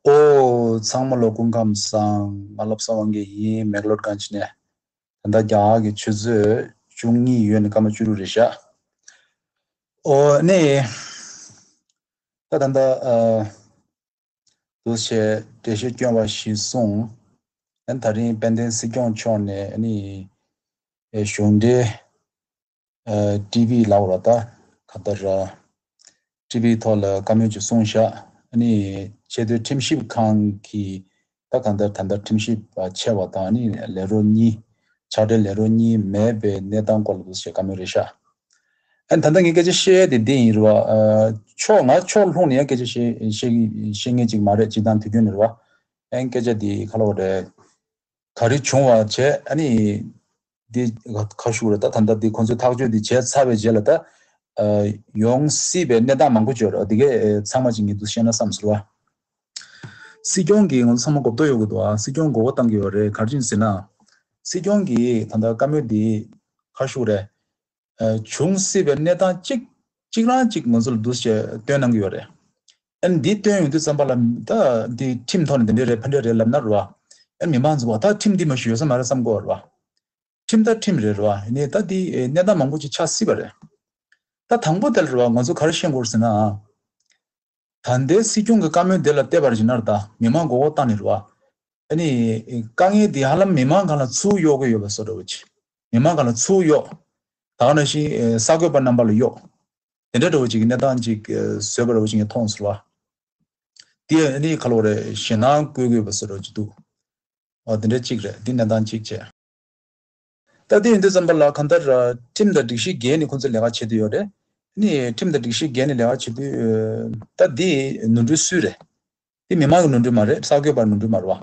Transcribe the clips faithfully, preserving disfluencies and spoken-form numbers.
ཨོ། ཚང་མ་ལ་སྐུ་ཁམས་བཟང་། ང་བློ་བཟང་དབང་རྒྱལ་ཡིན། མེག་ལོར་གྷན་ཇི་ནས། ད་ལྟ་རྒྱ་གར་གྱི་ཆུ་ཚོད་བཅུ་གཉིས་ཡོལ་ནས་སྐར་མ་བཅུ་དྲུག་རེད་ཤག་ཨོ་ནི། ད་ད་ལྟ་ཨ། འདུག་སེ་འགྲེལ་བཤད་སྐྱོན་པ་ཞིག་གསུངས། ཨ་ནི་ད་རིང་དཔལ་ལྡན་སྲིད་སྐྱོང་མཆོག་ནས་ཨ་ནི་གཞུང་འབྲེལ་ཨ་ཊི་ཝི་ལབ་དགོས་རེད་ད། གང་ལྟར་ཨ་ཊི་ཝི་ཐོག་ལ་བཀའ་མོལ་ཅིག་གསུངས་ཤག་ཨ་ནི་ཆེས་མཐོའི་ཁྲིམས་ཞིབ་ཁང་གི་ད་གང་ལྟར་ད་ལྟ་ཁྲིམས་ཞིབ་པ་ཆེ་བ་དང་ཨ་ནི་ལས་རོགས་གཉིས། ཕྱག་སྦྲེལ་ལས་རོགས་གཉིས་མེད་པའི་གནས་སྟངས་སྐོར་ལ་འདུག་སེ་བཀའ་མོལ་རེད་ཤག་ཨ་ནི་ད་ལྟ་ངས་སྐད་ཆ་བཤད་ཡ་དེ་འདི་ཡིན་རེད་བ། ཨ་ཕྱོགས་ང་ཕྱོགས་ལྷུང་ནས་ཡང་སྐད་ཆ་བཤད་བཤད་བཤད་མཁན་ཅིག་མ་རེད། སྤྱིར་བཏང་དུས་རྒྱུན་ནས་རེད་བ། ཨ་ནི་སྐད་ཆ་འདི་ག་ལབ་དགོས་རེད། ག་རེ་བྱུང་བ་བྱས་ཨ་ནི་འདི་ག་ཞུ་དགོས་རེད། ད་ད་ལྟ་འདི་ཁོང་ཚོས་ཐག་གཅོད་འདི་བྱས་ཚར་བའི་རྗེས་ལ་ད་ཨ་ཡོང་སྲིད་པའི་གནས་སྟངས་མང་པོ་ཅིག་ཡོད་རེད། འདི་གས་ཚང་མ་ཅིག་ངས་འདུག་བཤད་ན་བསམ་ཟེར་བ། སྲིད་སྐྱོང་གིས་ང་ཚོ་ཚང་མ་གོ་བརྡ་ཡོད་དགོས་འདུག་ཨ་སྲིད་སྐྱོང་མགོ་སྐོར་བཏང་གི་ཡོད་རེད། ག་རེ་བྱས་ཟེར་ན། སྲིད་སྐྱོང་གིས་ད་ལྟ་བཀའ་མོལ་འདི་ག་ཞུ་དགོས་རེད། ཨ་བྱུང་སྲིད་པའི་གནས་སྟངས་གཅིག་གཅིག་རང་གཅིག་ང་ཚོ་ལ་འདུག་སེ་སྟོན་གནང་གི་ཡོད་རེད། ཨ་ནི་འདི་སྟོན་ཡོང་དུས་ཙམ་པ་ལ་ད་འདི་ཁྲིམས་ཐོག་ནས་འདི་འདྲ་རེད་ཕ་འདྲ་རེད་ལབ་ན་རེད་བ། ཨ་ནི་མི་མང་ཚོ་བ་ད་ཁྲིམས་འདི་མ་གཞི་ཡོད་ས་མ་རེད་བསམ་གི་ཡོད་རེད་བ། ཁྲིམས་ད་ཁྲིམས་རེད་རེད་བ། ཡིན་ནའི་ད་འདི་གནས་སྟངས་མང་པོ་ཅིག་ཆགས་སྲིད་པ་རེད། ད་དང་པོ་དེ་ལ་རེད་བ། ང་ཚོ་ག་རེ་ཤེས་དགོས་རེད་ཟེར་ན། ད་ལྟའི་སྲིད་སྐྱོང་གི་བཀའ་མོལ་འདི་ལ་བལྟས་པར་བྱས་ན་རེད་ད། མི་མང་མགོ་སྐོར་བཏང་ནས་རེད་བ། ཨ་ནི་དཀའ་ངལ་འདི་ཧ་ལམ་མི་མང་སྒང་ལ་ཚུར་གཡོག་གི་ཡོད་པ་བཟོ་འདྲ་བོ་ཅིག་མི་མང་སྒང་ལ་ཚུར་གཡོག་ད་ག་ནང་བཞིན་ཨེ་གསར་འགོད་པ་རྣམ་པ་ལ་གཡོག་དེ་འདྲ་འདྲ་བོ་ཅིག་གི་གནས་སྟངས་ཅིག་ཨེ་བཟོས་པ་འདྲ་བོ་ཅིག་ངས་མཐོང་སོང་བ། དེ་ཨ་ནི་ག་ལབ་དགོས་རེད། ཞེད་སྣང་སྐུལ་དགོས་པ་བཟོ་འདྲ་བོ་ཅིག་འདུག་ཨ་དེ་འདྲ་གཅིག་རེད། འདི་གནས་སྟངས་གཅིག་བྱས། ད་དེ་ཡིན་དུས་ཙམ་པ་ལ་གང་ལྟར་ཨ་ཁྲིམས་དང་སྒྲིག་གཞི་འགལ་ནས་ཁོང་ཚོས་ལས་ཀ་བྱེད་དུ་ཡོད་རེད། ཨ་ནི་ཁྲིམས་དང་སྒྲིག་གཞི་འགལ་ནས་ལས་ཀ་བྱེད་དུས་ཨ་ད་འདི་ནོར་འཁྲུལ་སུའི་རེད། འདི་མི་མང་གི་ནོར་འཁྲུལ་མ་རེད། གསར་འགོད་པར་ནོར་འཁྲུལ་མ་རེད་བ།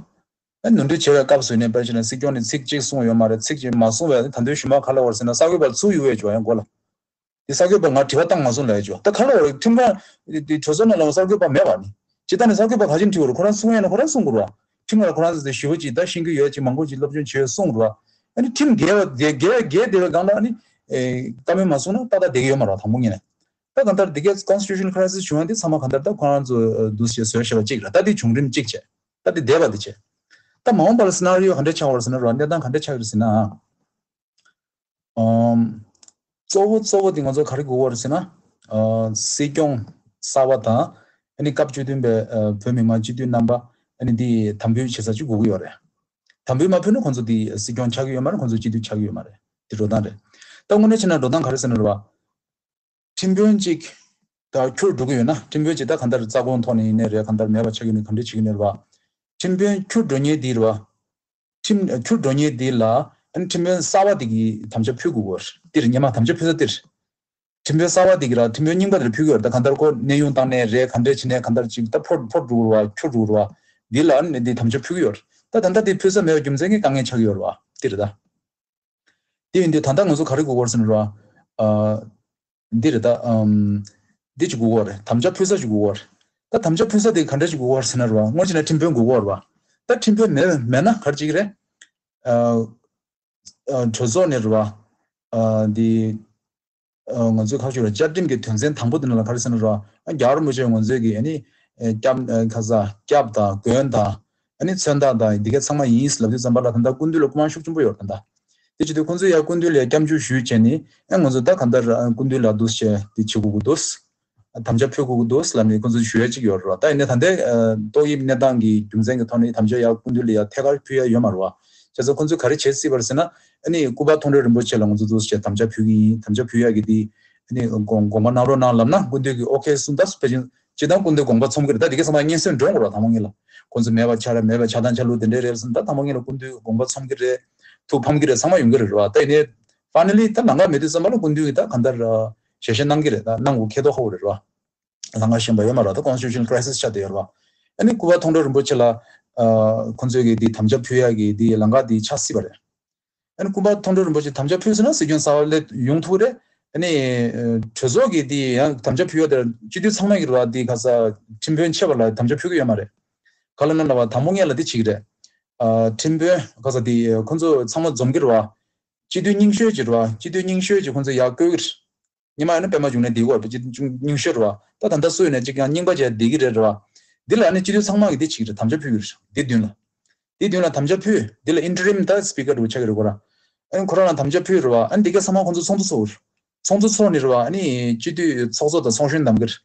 ཨ་ནོར་འཁྲུལ་བྱེད་པའི་སྐབས་སུ་ནས་དཔེར་བྱས་ན་སྲིད་སྐྱོང་ནས་ཚིག་གཅིག་གསུངས་ཡོད་མ་རེད། ཚིག་གཅིག་མ་གསུངས་པའི་ད་དུང་གཞུག་མ་ག་ལབ་པ་རེད་ཟེར་ན་གསར་འགོད་པར་ཚུར་གཡུག་བས་འཇོག་ཡང་དགོས་ལ། འདི་གསར་འགོད་པ་ང་དྲི་བ་བཏང་མ་སོང་ལབ་ཡ་བྱོས། ད་ག་ལབ་པ་རེད། ཁྲིམས་ཁང་འདི་གྲོས་ཚོགས་ནང་ལ་གསར་འགོད་པ་མེད་པ་ནི། ཇི་ལྟར་ནས་གསར་འགོད་པ་ག་ཅིག་འཁྲི་བ་རེད། ཁོ་རང་གསུང་ཡ་ན་ཁོ་རང་གསུང་དགོས་རེད་བ། ཁྲིམས་ཁང་ལ་ཁོ་རང་ཚོ་ཞི་བ་ཅིག་ད་ཤེས་ཀྱི་ཡོད་ཅིག་མང་པོ་ཅིག་སློབ་སྦྱོང་བྱས་ཡོད་གསུང་དགོས་རེད་བ། ཨ་ནི་ཁྲིམས་འགལ་བ་འགལ་འགལ་འགལ་བསྡད་པའི་སྒང་ལ་ཨ་ནི་ཨེ་བཀའ་མོལ་མ་གསུངས་ན་ཏག་ཏག་བསྡད་ཀྱི་ཡོད་མ་རེད་བ། དང་པོ་ཉིད་ནས། ད་གང་ལྟར་འདི་གའི་constitutional crisis་བྱུང་ཡ་འདི་ཚང་མ་གང་ལྟར་ད་ཁོ་རང་ཚོ་འདུ་བྱེད་བཟོས་བྱས་པ་གཅིག་རེད། ད་འདི་བྱུང་རིམ་གཅིག་བྱས། ད་འདི་འདས་པ་འདི་བྱས། ད་མ་འོངས་པ་ལ་scenario་ག་འདྲ་ཆགས་པ་རེད་ཟེར་ན་རོ། གནས་སྟངས་ག་འདྲ་ཆགས་ཀྱི་རེད་ཟེར་ན། ཨམ། གཙོ་བོ་གཙོ་བོ་འདི་ང་ཚོ་ག་རེ་དགོས་ཀྱི་རེད་ཟེར་ན། ཨ་སྲིད་སྐྱོང་གསར་པ་དང་། ཨ་ནི་སྐབས་བཅུ་བདུན་པའི་ཨ་བོད་མི་མང་སྤྱི་འཐུས་རྣམ་པ། ཨ་ནི་འདི་དམ་འབུལ་བྱེད་ས་ཅིག་དགོས་ཀྱི་ཡོད་རེད། དམ་འབུལ་མ་ཕུལ་ན་ཁོང་ཚོ་འདི་སྲིད་སྐྱོང་ཆགས་ཀྱི་ཡོད་མ་རེད། ཁོང་ཚོ་སྤྱི་འཐུས་ཆགས་ཀྱི་ཡོད་མ་རེད། འདི་འགྲོ་སྟངས་རེད། ད་དངོས་གནས་བྱས་ན་འགྲོ་སྟངས་ག་རེ་ཟེར་ན་རེད་བ། ཁྲིམས་དཔོན་གཅིག་ད་འཁྱུར་འགྲོ་གི་ཡོད་ན། ཁྲིམས་དཔོན་གཅིག་ད་གང་ལྟར་རྩ་དགོངས་ཐོག་ནས་ཡིན་ནའི་རེད། གང་ལྟར་མེད་པ་ཆགས་ཀྱི་ཡོད་ན་གང་འདྲ་བྱེད་ཀྱི་ཡོད་ན་རེད་བ། ཁྲིམས་དཔོན་འཁྱུར་འགྲོ་མཁན་འདི་རེད་བ། ཁྲིམས་འཁྱུར་འགྲོ་མཁན་འདི་ལ་ཨ་ནི་ཁྲིམས་དཔོན་གསར་པ་འདི་གིས་དམ་བཅའ་ཕུལ་དགོས་ཀྱི་ཡོད་རེད། འདིར་སྔོན་མ་དམ་བཅའ་ཕུལ་ས་འདིར། ཁྲིམས་དཔོན་གསར་པ་འདི་གིས་ར་ཁྲིམས་དཔོན་རྙིང་པ་དེར་ཕུལ་གྱི་ཡོད་རེད། ད་གང་ལྟར་ཁོ་གནས་དབྱུང་བཏང་ནའི་རེད། གང་འདྲ་བྱས་ནའི་གང་ལྟར་ཅིག་ད་ཕོར་ཕོར་འགྲོ་གི་རེད་བ། འཁྱུར་འགྲོ་གི་རེད་བ། འདི་ལ་ཨ་ནི་འདི་དམ་བཅའ་ཕུལ་གྱི་ཡོད་རེད། ད་ད་ལྟ་འདི་ཕུལ་ས་མེད་པའི་རྒྱུ་མཚན་གྱིས་དཀའ་ངལ་ཆགས་ཀྱི་ཡོད་རེད་བ། འདི་རེད་ད། དེ་ཡིན་དུས་ད་ལྟ་ང་ཚོ་ག་རེ་དགོས་ཀྱི་ཡོད་རེད་ཟེར་ན་ར། ཨ། འདི་རེད་ད། ཨམ། འདི་ཅིག་དགོས་ཀྱི་ཡོད་རེད། དམ་བཅའ་ཕུལ་ས་ཅིག་དགོས་ཀྱི་ཡོད་རེད། ད་དམ་བཅའ་ཕུལ་ས་དེ་ག་འདྲ་ཅིག་དགོས་ཀྱི་ཡོད་རེད་ཟེར་ན་ར། དངོས་གནས་བྱས་ན་ཁྲིམས་དཔོན་དགོས་ཀྱི་ཡོད་རེད་བ། ད་ཁྲིམས་དཔོན་མེད་མེད་ན་ག་རེ་བྱེད་ཀྱི་རེད། ཨ། ཨ། གྲོས་ཚོགས་ནས་རེད་བ། ཨ། འདི། ཨ། ང་ཚོའི་ཁ་ཤོར་བཅའ་ཁྲིམས་ཀྱི་དོན་ཚན་དང་པོ་དེ་ནང་ལ་ག་རེ་ཟེར་ན་ར། ཨ། རྒྱལ་བ་རིན་པོ་ཆེ་ང་ཚོའི་གི་ཨ་ནི། ཨ། སྐྱབས། ཨ། ཁ་ས་སྐྱབས་དང་མགོན་དང་། ཨ་ནི་མཚོན་རྟགས་དང་འདི་ག་ཚང་མ་ཡིན་ལབ་དུས་ཙམ་པ་ལ་ད་ལྟ་སྐུ་མདུན་ལ་སྐུ་དབང་ཤུགས་ཆེན་པོ་ཡོད་རེད་ད། དེ་བྱེད་དུས་ཁོང་ཚོས་ཡར་སྐུ་མདུན་ལ་སྐྱབས་འཇུག་ཞུས་བྱས་ནས། ཨ། ང་ཚོ་ད་གང་ལྟར་སྐུ་མདུན་ལ་འདུག་བྱས་དེ་བྱེད་དགོས་ཀྱི་འདུག་དམ་བཅའ་ཕུལ་དགོས་ཀྱི་འདུག་ལབ་ནས་ཁོང་ཚོས་ཞུ་ཡ་གཅིག་ཡོད་རེད་བ། ད་ཡིན་ནའི་ད་ལྟའི་ཨ་ཏོག་དབྱིབས་གནས་སྟངས་ཀྱི་རྒྱུ་མཚན་གྱི་ཐོག་ནས་དམ་བཅའ་ཡར་སྐུ་མདུན་ལ་ཡར་ཐད་ཀར་ཕུལ་ཡ་ཡོད་མ་རེད་བ། བྱས་ཙང་ཁོང་ཚོས་ག་རེ་བྱེད་སྲིད་པ་རེད་ཟེར་ན། ཨ་ནི་སྐུ་པར་མཐོང་གྲོལ་རིན་པོ་ཆེ་ལ་ང་ཚོ་འདུག་བྱས་དམ་བཅའ་ཕུལ་གྱི་ཡིན། དམ་བཅའ་ཕུལ་ཡ་གི་དེ་ཨ་ནི་དགོངས་པ་གནང་རོགས་གནང་ལབ་ན་སྐུ་མདུན་གྱིས་ཨོ་ཁེ་གསུངས། ད་ཕལ་ཆེར་སྤྱིར་བཏང་སྐུ་མདུན་དགོངས་པ་ཚོམ་གྱི་རེད། ད་དེ་ག་ཚང་མ་སྙན་སེང་སྒྲོན་དགོས་རེད་བ། དང་པོ་ཉིད་ལ་ཁོང་ཚོ་མེད་པ་ཆགས་རེད། མེད་པ་ཆགས་སྟངས་ཆགས་ལུགས་དེ་འདྲས་རེད་ཟེར་ན། ད་དང་པོ་ཉིད་ལ་སྐུ་མདུན་དགོངས་པ་ཚོམ་གྱི་རེད། ཐུགས་ཕམ་གྱི་རེད། ཚང་མ་ཡོང་གི་རེད་བ། ད་ཡིན་ནའི་finally་ད་ལམ་ཁ་མེད་དུས་ཙམ་པ་ལ་སྐུ་མདུན་གྱིས་ད་གང་ལྟར་ཨ་ཞལ་བཞེས་གནང་གི་རེད། ད་གནང་དགོས་ཁེལ་མདོག་ཁ་པོ་རེད་བ། ལམ་ཁ་ཞན་པ་ཡོད་མ་རེད་བ། ད་constitutional crisis་ཆགས་བསྡད་ཡོད་རེད་བ། ཨ་ནི་སྐུ་པར་མཐོང་གྲོལ་རིན་པོ་ཆེ་ལ་ཨ་ཁོང་ཚོས་ཀྱི་དེ་དམ་བཅའ་ཕུལ་ཡ་གི་དེ་ལམ་ཁ་དེ་ཆགས་སྲིད་པ་རེད། ཨ་ནི་སྐུ་པར་མཐོང་གྲོལ་རིན་པོ་ཆེ་དམ་བཅའ་ཕུལ་ཟེར་ན་སྲིད་སྐྱོང་གསར་པ་སླེབས་ཡོང་ཐུབ་རེད། ཨ་ནི་ཨ་གྲོས་ཚོགས་ཀྱི་དེ་ཡང་དམ་བཅའ་ཕུལ་ཡ་དེ་སྤྱི་འཐུས་ཚང་མ་གི་རེད་བ། དེ་ག་ས་ཁྲིམས་དཔོན་ཆེ་བ་ལ་དམ་བཅའ་ཕུལ་གི་ཡོད་མ་རེད། ག་ལ་ན་ལ་བ་དང་པོ་ངེད་ལ་དེ་བྱེད་ཀྱི་རེད། ཨ་ཁྲིམས་དཔོན་ག་ས་དེ་ཁོང་ཚོ་ཚང་མ་འཛོམས་ཀྱི་རེད་བ། སྤྱི་འཐུས་རྙིང་ཤོས་ཀྱི་རེད་བ། སྤྱི་འཐུས་རྙིང་ཤོས་ཀྱི་ཁོང་ཚོ་ཡར་བསྐོ་གི་རེད། ཉི་མ་ཡིན་ན་པད་མ་བྱུང་ནས་བསྡད་དགོས་པ་ཅིག་རྙིང་ཤོས་རེད་བ། ད་ད་ལྟ་སུ་ཡིན་ན་ཅིག་ཡང་རྙིང་པ་ཅིག་བསྡད་ཀྱི་རེད་རེད་བ། འདི་ལ་ཨ་ནི་སྤྱི་འཐུས་ཚང་མ་གིས་འདི་བྱེད་ཀྱི་རེད། དམ་བཅའ་ཕུལ་གྱི་རེད། འདི་མདུན་ལ། འདི་མདུན་ལ་དམ་བཅའ་ཕུལ། འདི་ལ་ཨིན་ཊི་རིམ་ད་སི་པི་ཀར་འདྲ་བོ་ཆགས་ཀྱི་རེད་ཁོ་རང་། ཨ་ནི་ཁོ་རང་ལ་དམ་བཅའ་ཕུལ་རེད་བ། ཨ་ནི་འདི་ག་ཚང་མ་ཁོང་ཚོ་ཚོགས་འདུ་ཚོགས་རེད། ཚོགས་འདུ་ཚོགས་ནི་རེད་བ། ཨ་ནི་སྤྱི་འཐུས་ཚོགས་གཙོ་དང་ཚོགས་གཞོན་གདམ་གྱི་རེད།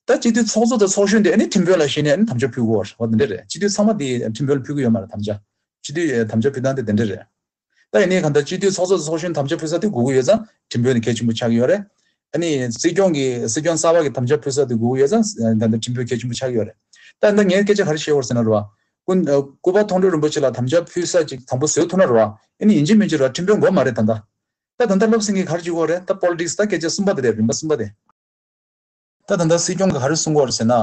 ད་སྤྱི་འཐུས་ཚོགས་གཙོ་དང་ཚོགས་གཞོན་དེ་ཨ་ནི་ཁྲིམས་དཔོན་ལ་གཞི་ནས་ཨ་ནི་དམ་བཅའ་ཕུལ་དགོས་རེད་བ། འདི་འདྲ་རེད། སྤྱི་འཐུས་ཚང་མ་དེ་ཁྲིམས་དཔོན་ལ་ཕུལ་གྱི་ཡོད་མ་རེད་དམ་བཅའ། སྤྱི་འཐུས་དམ་བཅའ་ཕུལ་སྟངས་དེ་དེ་འདྲ་རེད། ད་ཡིན་ནའི་གང་ལྟར་སྤྱི་འཐུས་ཚོགས་གཙོ་དང་ཚོགས་གཞོན་དམ་བཅའ་ཕུལ་ས་དེ་དགོས་ཀྱི་ཡོད་ཙང་ཁྲིམས་དཔོན་དེ་གལ་ཆེན་པོ་ཆགས་ཀྱི་ཡོད་རེད། ཨ་ནི་སྲིད་སྐྱོང་གི་སྲིད་སྐྱོང་གསར་པ་གི་དམ་བཅའ་ཕུལ་ས་དེ་དགོས་ཀྱི་ཡོད་ཙང་ད་ལྟ་ཁྲིམས་དཔོན་གལ་ཆེན་པོ་ཆགས་ཀྱི་ཡོད་རེད། ད་ད་ངས་སྐད་ཆ་ག་རེ་བཤད་འོར་ཟེར་ན་རེད་བ། སྐུ་སྐུ་པ་མཐོང་གྲོལ་རིན་པོ་ཆེ་ལ་དམ་བཅའ་ཕུལ་ས་ཅིག་དང་པོ་བཟོས་ཐུབ་ན་རེད་བ། ཨ་ནི་ཡིན་གཅིག་མིན་གཅིག་རེད་བ། ཁྲིམས་དཔོན་དགོས་མ་རེད་ད་ལྟ། ད་ད་ལྟ་སློབ་ཟིན་གྱི་ག་རེ་བྱེད་དགོས་རེད། ད་པོ་ལི་ཊིག་སི་ད་སྐད་ཆ་གསུམ་པ་དེ་རེད། རིམ་པ་གསུམ་པ་དེ། ད་ད་ལྟ་སྲིད་སྐྱོང་གིས་ག་རེ་གསུང་གི་ཡོད་རེད་ཟེར་ན།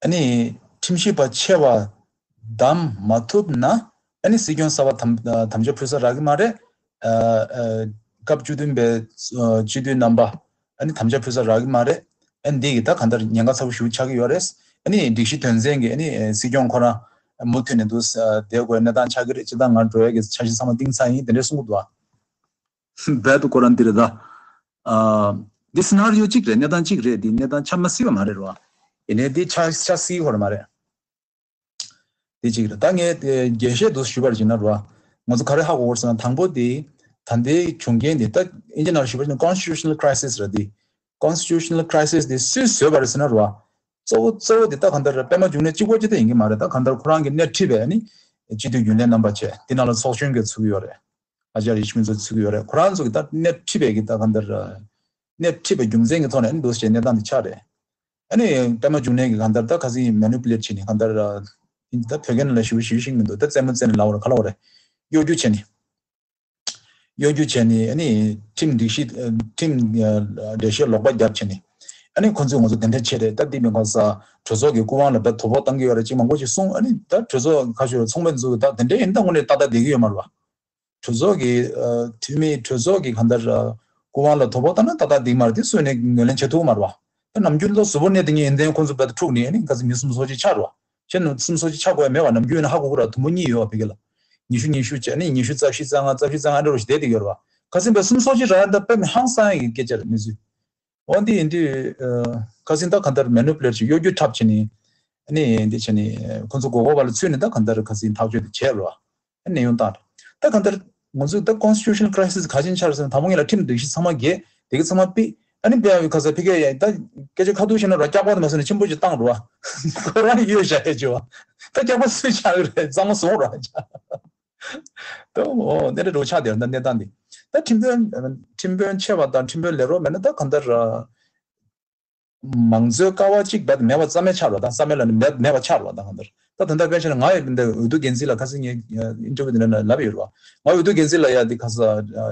ཨ་ནི་ཁྲིམས་ཞིབ་པ་ཆེ་བ་བདམས་མ་ཐུབ་ན། ཨ་ནི་སྲིད་སྐྱོང་གསར་པ་དམ་དམ་བཅའ་ཕུལ་ས་རག་གི་མ་རེད། ཨ་ཨ་སྐབས་བཅུ་བདུན་པའི་ཨ་སྤྱི་འཐུས་རྣམ་པ་ཨ་ནི་དམ་བཅའ་ཕུལ་ས་རག་གི་མ་རེད། ཨ་ནི་འདི་གི་ད་གང་ལྟར་ཉེན་ཁ་ཚ་པོ་ཞིག་ཆགས་ཀྱི་ཡོད་རེད། ཨ་ནི་སྒྲིག་གཞི་དོན་ཚན་གྱི་ཨ་ནི་སྲིད་སྐྱོང་ཁོ་རང་མུ་མཐུད་ནས་འདུག་བསྡད་དགོས་གནས་སྟངས་ཆགས་ཀྱི་རེད། སྤྱིར་བཏང་ང་འགྲོ་ཡས་ཀྱི་འཆར་གཞི་ཚང་མ་བཏིང་ཚར་ཡིན། དེ་འདྲས་གསུང་གི་འདུག་ཨ། རྦད་དེ་ཁོ་རང་འདི་རེད་ད། ཨ། འདི་སི་ན་རི་ཡོ་གཅིག་རེད། གནས་སྟངས་གཅིག་རེད། འདི་གནས་སྟངས་ཆགས་མ་སྲིད་པ་མ་རེད་རོ། ཡིན་ནའི་འདི་ཆགས་ཆགས་སྲིད་ཁོ་རང་མ་རེད། འདི་གཅིག་རེད། ད་ངས་དེ་རྒྱས་བཤད་དུ་ཞུས་པར་བྱས་ན་རོ། ང་ཚོ་ག་རེ་ཧ་གོ་དགོས་ཟེར་ན། དང་པོ་འདི་ད་ལྟའི་བྱུང་རྐྱེན་འདི་ད་ཨིན་ཇི་ནང་ཞུས་པར་བྱས་ན་constitutional crisis རེད། འདི་constitutional crisis འདི་སུས་བཟོས་པ་རེད་ཟེར་ན་རོ། གཙོ་བོ་གཙོ་བོ་འདི་ད་གང་ལྟར་པད་མ་འབྱུང་གནས་གཅིག་པོ་གཅིག་ད་ཡིན་གྱི་མ་རེད། ད་གང་ལྟར་ཁོ་རང་གིས་སྣེ་ཁྲིད་པའི་ཨ་ནི་སྤྱི་འཐུས་རྒྱུན་ལས་རྣམ་པ་བྱས། འདི་ནང་ལ་ཚོགས་གཞོན་གྱི་ཚུད་ཀྱི་ཡོད་རེད། ཨ་ཅར་ཡེ་ཤེས་མགོན་ཚོ་ཚུད་ཀྱི་ཡོད་རེད། ཁོ་རང་ཚོ་གི་ད་སྣེ་ཁྲིད་པའི་གི་ད་གང་ལྟར་སྣེ་ཁྲིད་པའི་རྒྱུ་མཚན་གྱི་ཐོག་ནས་ཨ་ནི་འདུག་སེ་གནས་སྟངས་འདི་ཆགས་རེད། ཨ་ནི་པད་མ་འབྱུང་གནས་ཀྱི་གང་ལྟར་ད་ཁ་སང་manipulate བྱས་ནས་གང་ལྟར་ད་བོད་སྐད་ནང་ལ་ཞུ་ཞུ་ཤེས་མི་འདུག་ད་རྩེད་མོ་རྩེ་ནས་ལབ་པ་རེད། ག་ལབ་པ་རེད། གཡོ་སྒྱུ་བྱས་ནས། གཡོ་སྒྱུ་བྱས་ནས་ཨ་ནི་ཁྲིམས་སྒྲིག་གཞི་ཁྲིམས་འགྲེལ་བཤད་ལོག་པ་བརྒྱབ་བྱས་ནས། ཨ་ནི་ཁོ་ཚོས་ང་ཚོ་དེ་འདྲ་བྱས་རེད། ད་འདི་མིན་གང་ཟེར་གྲོས་ཚོགས་ཀྱི་སྐུ་དབང་ལ་ད་དོ་ཕོག་བཏང་གི་ཡོད་རེད་ཅིག་མང་པོ་ཞིག་གསུངས། ཨ་ནི་ད་གྲོས་ཚོགས་ཁ་ཤོར་ཚོགས་མི་ཚོ་གི་ད་དེ་འདྲ་ཡིན་ད་དངོས་གནས་ཏག་ཏག་བསྡད་ཀྱི་ཡོད་མ་རེད་བ། གྲོས་ཚོགས་ཀྱི་ཨ་འཐུས་མི་གྲོས་ཚོགས་ཀྱི་གང་ལྟར་ཨ་སྐུ་དབང་ལ་དོ་ཕོག་བཏང་ན་ཏག་ཏག་འགྲིག་མ་རེད། དེ་སུས་ནས་ངོས་ལེན་བྱེད་ཐུབ་མ་རེད་བ། ད་ནམ་རྒྱུན་ལོ་གཟུ་བོར་གནས་དེ་ངས་ཡིན་དན་ཁོང་ཚོ་བལ་དུ་འཁྲུག་ནས་ཨ་ནི་ག་ཚོད་མི་གསུམ་སོ་གཅིག་ཆགས་རེད་བ། ཁྱེད་ནུ་གསུམ་སོ་གཅིག་ཆགས་དགོས་ཡ་མེད་བ། ནམ་རྒྱུན་ཡིན་ན་ཧ་གོ་གི་ར། དུམ་བུ་གཉིས་ཡོད་བ་ཕ་གི་ལ། ཉི་ཤུ་ཉི་ཤུ་བྱས་ནས་ཉི་ཤུ་རྩ་བཞི་རྩ་ལྔ་རྩ་བཞི་རྩ་ལྔ་འདྲ་བོ་ཞིག་བསྡད་བསྡད་ཡོད་རེད་བ། ཁ་སང་བལ་གསུམ་སོ་གཅིག་རག་ཡ་ད་དཔེ་མི་ཧང་སང་ཡ་གི་སྐད་ཆ་རེད་མི་ཚོས། འོ་འདི་ཡིན་དུས་ཨ་ཁ་སང་ད་གང་ལྟར་manipulate བྱས་གཡོ་སྒྱུ་འཁྲབ་བྱས་ནས་ཨ་ནི་འདི་བྱས་ནས་ཁོ་ཚོ་མགོ་སྐོར་བ་ལ་ཚུད་ནས་ད་གང་ལྟར་ཁ་སང་ཐག་གཅོད་དེ་བྱས་རེད་བ། ཨ་ནི་ཡོང་སྟངས་རེད། ད་གང་ལྟར་ང་ཚོས་ད་constitutional crisis ག་ཅིག་ཆགས་རེད་ཟེར་ན། དང་པོ་ངེད་ལ་ཁྲིམས་སྒྲིག་གཞི་ཚང་མ་འགལ། དེ་གི་ཚང་མ་ཕུད། ཨ་ནི་དཔེ་ཁ་སང་ཕ་གིར་ད་སྐད་ཆ་ཁ་ཐུག་བཤད་ན་ར་སྐྱག་པ་དེ་མ་ཟེར་ན་ཆེན་པོ་ཅིག་བཏང་རེད་བ། ཁོ་རང་གཡོལ་བཞག་ཡས་བྱས་བ། ད་སྐྱག་པ་སུས་བཞག་གི་རེད། གཙང་མ་བཟོ་ར་བྱས། ད་འོ་དེ་འདྲ་འགྲོ་ཆགས་བསྡད་ཡོད་ད་གནས་སྟངས་འདི། ད་ཁྲིམས་དཔོན་ཁྲིམས་དཔོན་ཆེ་བ་དང་ཁྲིམས་དཔོན་ལས་རོགས་མེད་ན་ད་གང་ལྟར་མང་གཙོའི་ཀ་བ་གཅིག་རྦད་མེད་པ་རྩ་མེད་ཆགས་རེད་བ། ད་རྩ་མེད་ལབ་ན་མེད་མེད་པ་ཆགས་རེད་བ། ད་གང་ལྟར་ད་ད་ལྟ་དཔེ་བྱས་ན་ང་ཡི་འདི་འོས་བསྡུ་འགན་འཛིན་ལ་ཁ་སང་ངས་ཨིན་ཊར་བིའུ་འདི་འདྲ་ལབ་ཡོད་རེད་བ། ང་འོས་བསྡུ་འགན་འཛིན་ལ་ཡ་འདི་ཁ་སང་ཨ་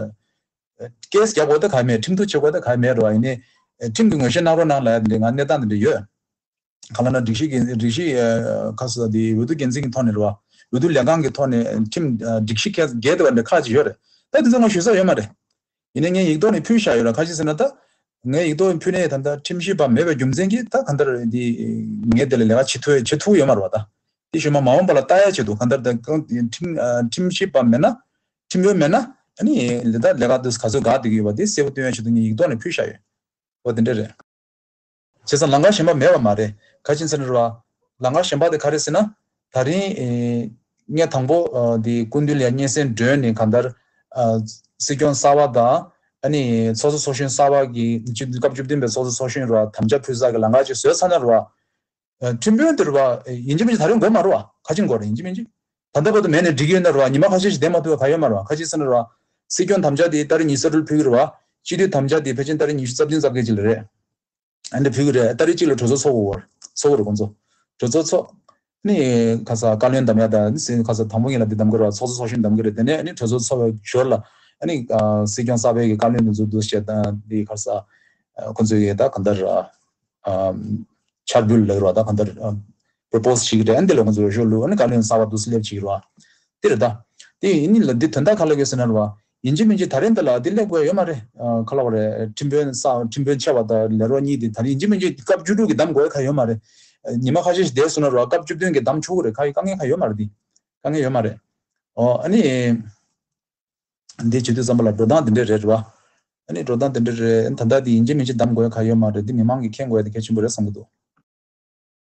ཀེ་སི་རྒྱག་དགོས་ད་ག་མེད། ཁྲིམས་ཐུག་བྱེད་དགོས་ད་ག་མེད་རེད་བ། ཡིན་ནའི་ཁྲིམས་ཀྱི་ངོས་བཞེས་གནང་རོགས་གནང་ལབ་ཡ་འདི་འདྲ་ང་གནས་སྟངས་འདི་འདྲ་ཡོད། གང་ལབ་ན་སྒྲིག་གཞི་གི་སྒྲིག་གཞི་ཨ་ཁ་སང་འདི་འོས་བསྡུ་འགན་འཛིན་གྱི་ཐོག་ནས་རེད་བ། འོས་བསྡུ་ལས་ཁང་གི་ཐོག་ནས་ཁྲིམས་ཨ་སྒྲིག་གཞི་འགལ་འགལ་འདུག་བ་འདྲ་ཁག་ཅིག་ཡོད་རེད། ད་དེ་ཚོ་ང་ཞུ་ས་ཡོད་མ་རེད། ཡིན་ནའི་ངས་ཡིག་ཐོག་ནས་ཕུལ་བཞག་ཡོད་ལ། ག་ཅི་ཟེར་ན་ད་ངས་ཡིག་ཐོག་ནས་ཕུལ་ནའི་ད་ལྟ་ཁྲིམས་ཞིབ་པ་མེད་པའི་རྒྱུ་མཚན་གྱིས་ད་གང་ལྟར་འདི་ངས་དེ་ལ་ལས་ཀ་བྱེད་ཐུབ་བྱེད་ཐུབ་ཡོད་མ་རེད་བ། ད་དེ་ཞུ་མ་མ་འོངས་པ་ལ་ལྟ་ཡ་ཆེད་དུ་གང་ལྟར་ད་ཁྲིམས་ཨ་ཁྲིམས་ཞིབ་པ་མེད་ན་ཁྲིམས་དཔོན་མེད་ན་ཨ་ནི་ད་ལས་ཀ་དེ་ག་ཚོད་འགག་བསྡད་ཀྱི་ཡོད་པ་དེ་གསལ་པོ་སྟོན་ཡ་ཆེད་དུ་ངས་ཡིག་ཐོག་ནས་ཕུལ་བཞག་ཡོད། འོ་དེ་འདྲ་རེད། བྱས་ཙང་ལམ་ཁ་གཞན་པ་མེད་པ་མ་རེད། ག་ཅི་ཟེར་ན་རེད་བ། ལམ་ཁ་གཞན་པ་དེ་ག་རེ་ཟེར་ན། ད་རིང་ཨེ་ངས་དང་པོ་ཨ་དེ་སྐུ་མདུན་ལ་སྙན་སེང་སྒྲོན་ནས་གང་ལྟར་ཨ་སྲིད་སྐྱོང་གསར་པ་དང་ཨ་ནི་ཚོགས་གཙོ་ཚོགས་གཞོན་གསར་པ་གི་སྐབས་བཅུ་བདུན་པའི་ཚོགས་གཙོ་ཚོགས་གཞོན་རེད་བ། དམ་བཅའ་ཕུལ་ས་གི་ལམ་ཁ་ཅིག་བཟོས་ཚར་ན་རེད་བ། ཨ་ཁྲིམས་དཔོན་དེ་རེད་བ། ཡིན་གཅིག་མིན་གཅིག་ད་རིང་དགོས་མ་རེད་བ། ག་ཅི་དགོས་རེད། ཡིན་གཅིག་མིན་གཅིག་ད་ལྟ་བར་དུ་མེད་ནས་འགྲིག་གི་ཡོད་ན་རེད་བ། ཉི་མ་ཁ་ཤས་ཤིག་བསྡད་མ་ཐུབ་པ་ག་ཡོད་མ་རེད་བ། ག་ཅི་ཟེར་ན་རེད་བ། སྲིད་སྐྱོང་དམ་བཅའ་དེ་ཏ་རིག་ཉི་ཤུ་རྩ་དྲུག་ལ་ཕུལ་གི་རེད་བ། སྤྱི་འཐུས་དམ་བཅའ་དེ་ཕལ་ཆེར་ཏ་རིག་ཉི་ཤུ་རྩ་བདུན་རྩ་བརྒྱད་ཅིག་ལ་རེད། ཨ་འདྲ་ཕུལ་གི་རེད། ཏ་རིག་གཅིག་ལ་གྲོས་ཚོགས་ཚོགས་དགོས་རེད། ཚོགས་དགོས་རེད་ཁོང་ཚོ། གྲོས་ཚོགས་ཚོགས། ནི་ཁ་ས་བཀའ་བློན་འདེམས་ཡ་ད་ནི་ཁ་ས་དང་པོ་ཉིད་ལ་འདི་འདེམས་གི་རེད་བ། ཚོགས་གཙོ་ཚོགས་གཞོན་འདེམས་གི་རེད། དེ་ནས་ནི་གྲོས་ཚོགས་ཚོགས་པའི་ཞོར་ལ་ཨ་ནི་སྲིད་སྐྱོང་གསར་པའི་གི་བཀའ་བློན་དེ་ཚོ་འདུ་བྱས་ད་འདི་ཁ་ས་ཁོང་ཚོའི་གི་ད་གང་ལྟར་འཆར་འབུལ་ལབ་རེད་བ། ད་གང་ལྟར་པོ་རོ་པོ་སི་བྱེད་ཀྱི་རེད། ཨ་འདི་ལ་ཁོང་ཚོ་ཞོར་ལུ་ཨ་ནི་བཀའ་བློན་གསར་པ་འདུག་སེ་སླེབས་བྱེད་ཀྱི་རེད་བ། དེ་རེད་ད། དེ་ཡིན་ནི་ལ་འདི་དོན་དག་ག་ལ་ཡོད་ཟེར་ན་རེད་བ། ཡིན་གཅིག་མིན་གཅིག་ད་རེས་འདི་ལ་འདི་སླེབས་དགོས་ཡོད་མ་རེད། ཨ་ག་ལ་བ་རེད། ཁྲིམས་དཔོན་གསར་ཁྲིམས་དཔོན་ཆེ་བ་དང་ལས་རོགས་གཉིས་དེ་ད་རེས་ཡིན་གཅིག་མིན་གཅིག་སྐབས་བཅུ་དྲུག་གི་གདམ་དགོས་ཡ་ག་ཡོད་མ་རེད། ཉི་མ་ཁ་ཤས་ཤིག་བསྡད་སོང་ན་རེད་བ། སྐབས་བཅུ་བདུན་གི་གདམ་ཆོག་གི་རེད། ག་ཡི་དཀའ་ངལ་ག་ཡོད་མ་རེད། འདི་དཀའ་ངལ་ཡོད་མ་རེད། ཨོ་ཨ་ནི། འདི་བྱེད་དུས་ཙམ་པ་ལ་འགྲོ་སྟངས་འདི་འདྲས་རེད་རེད་བ། ཨ་ནི་འགྲོ་སྟངས་འདི་འདྲས་རེད། ད་ལྟ་འདི་ཡིན་གཅིག་མིན་གཅིག་གདམ་དགོས་ཡ་ག་ཡོད་མ་རེད། འདི་མི་མང་གིས་མཁྱེན་དགོས་ཡ་དེ་གལ་ཆེན་པོ་རེད་བསམ་གྱི་འདུག་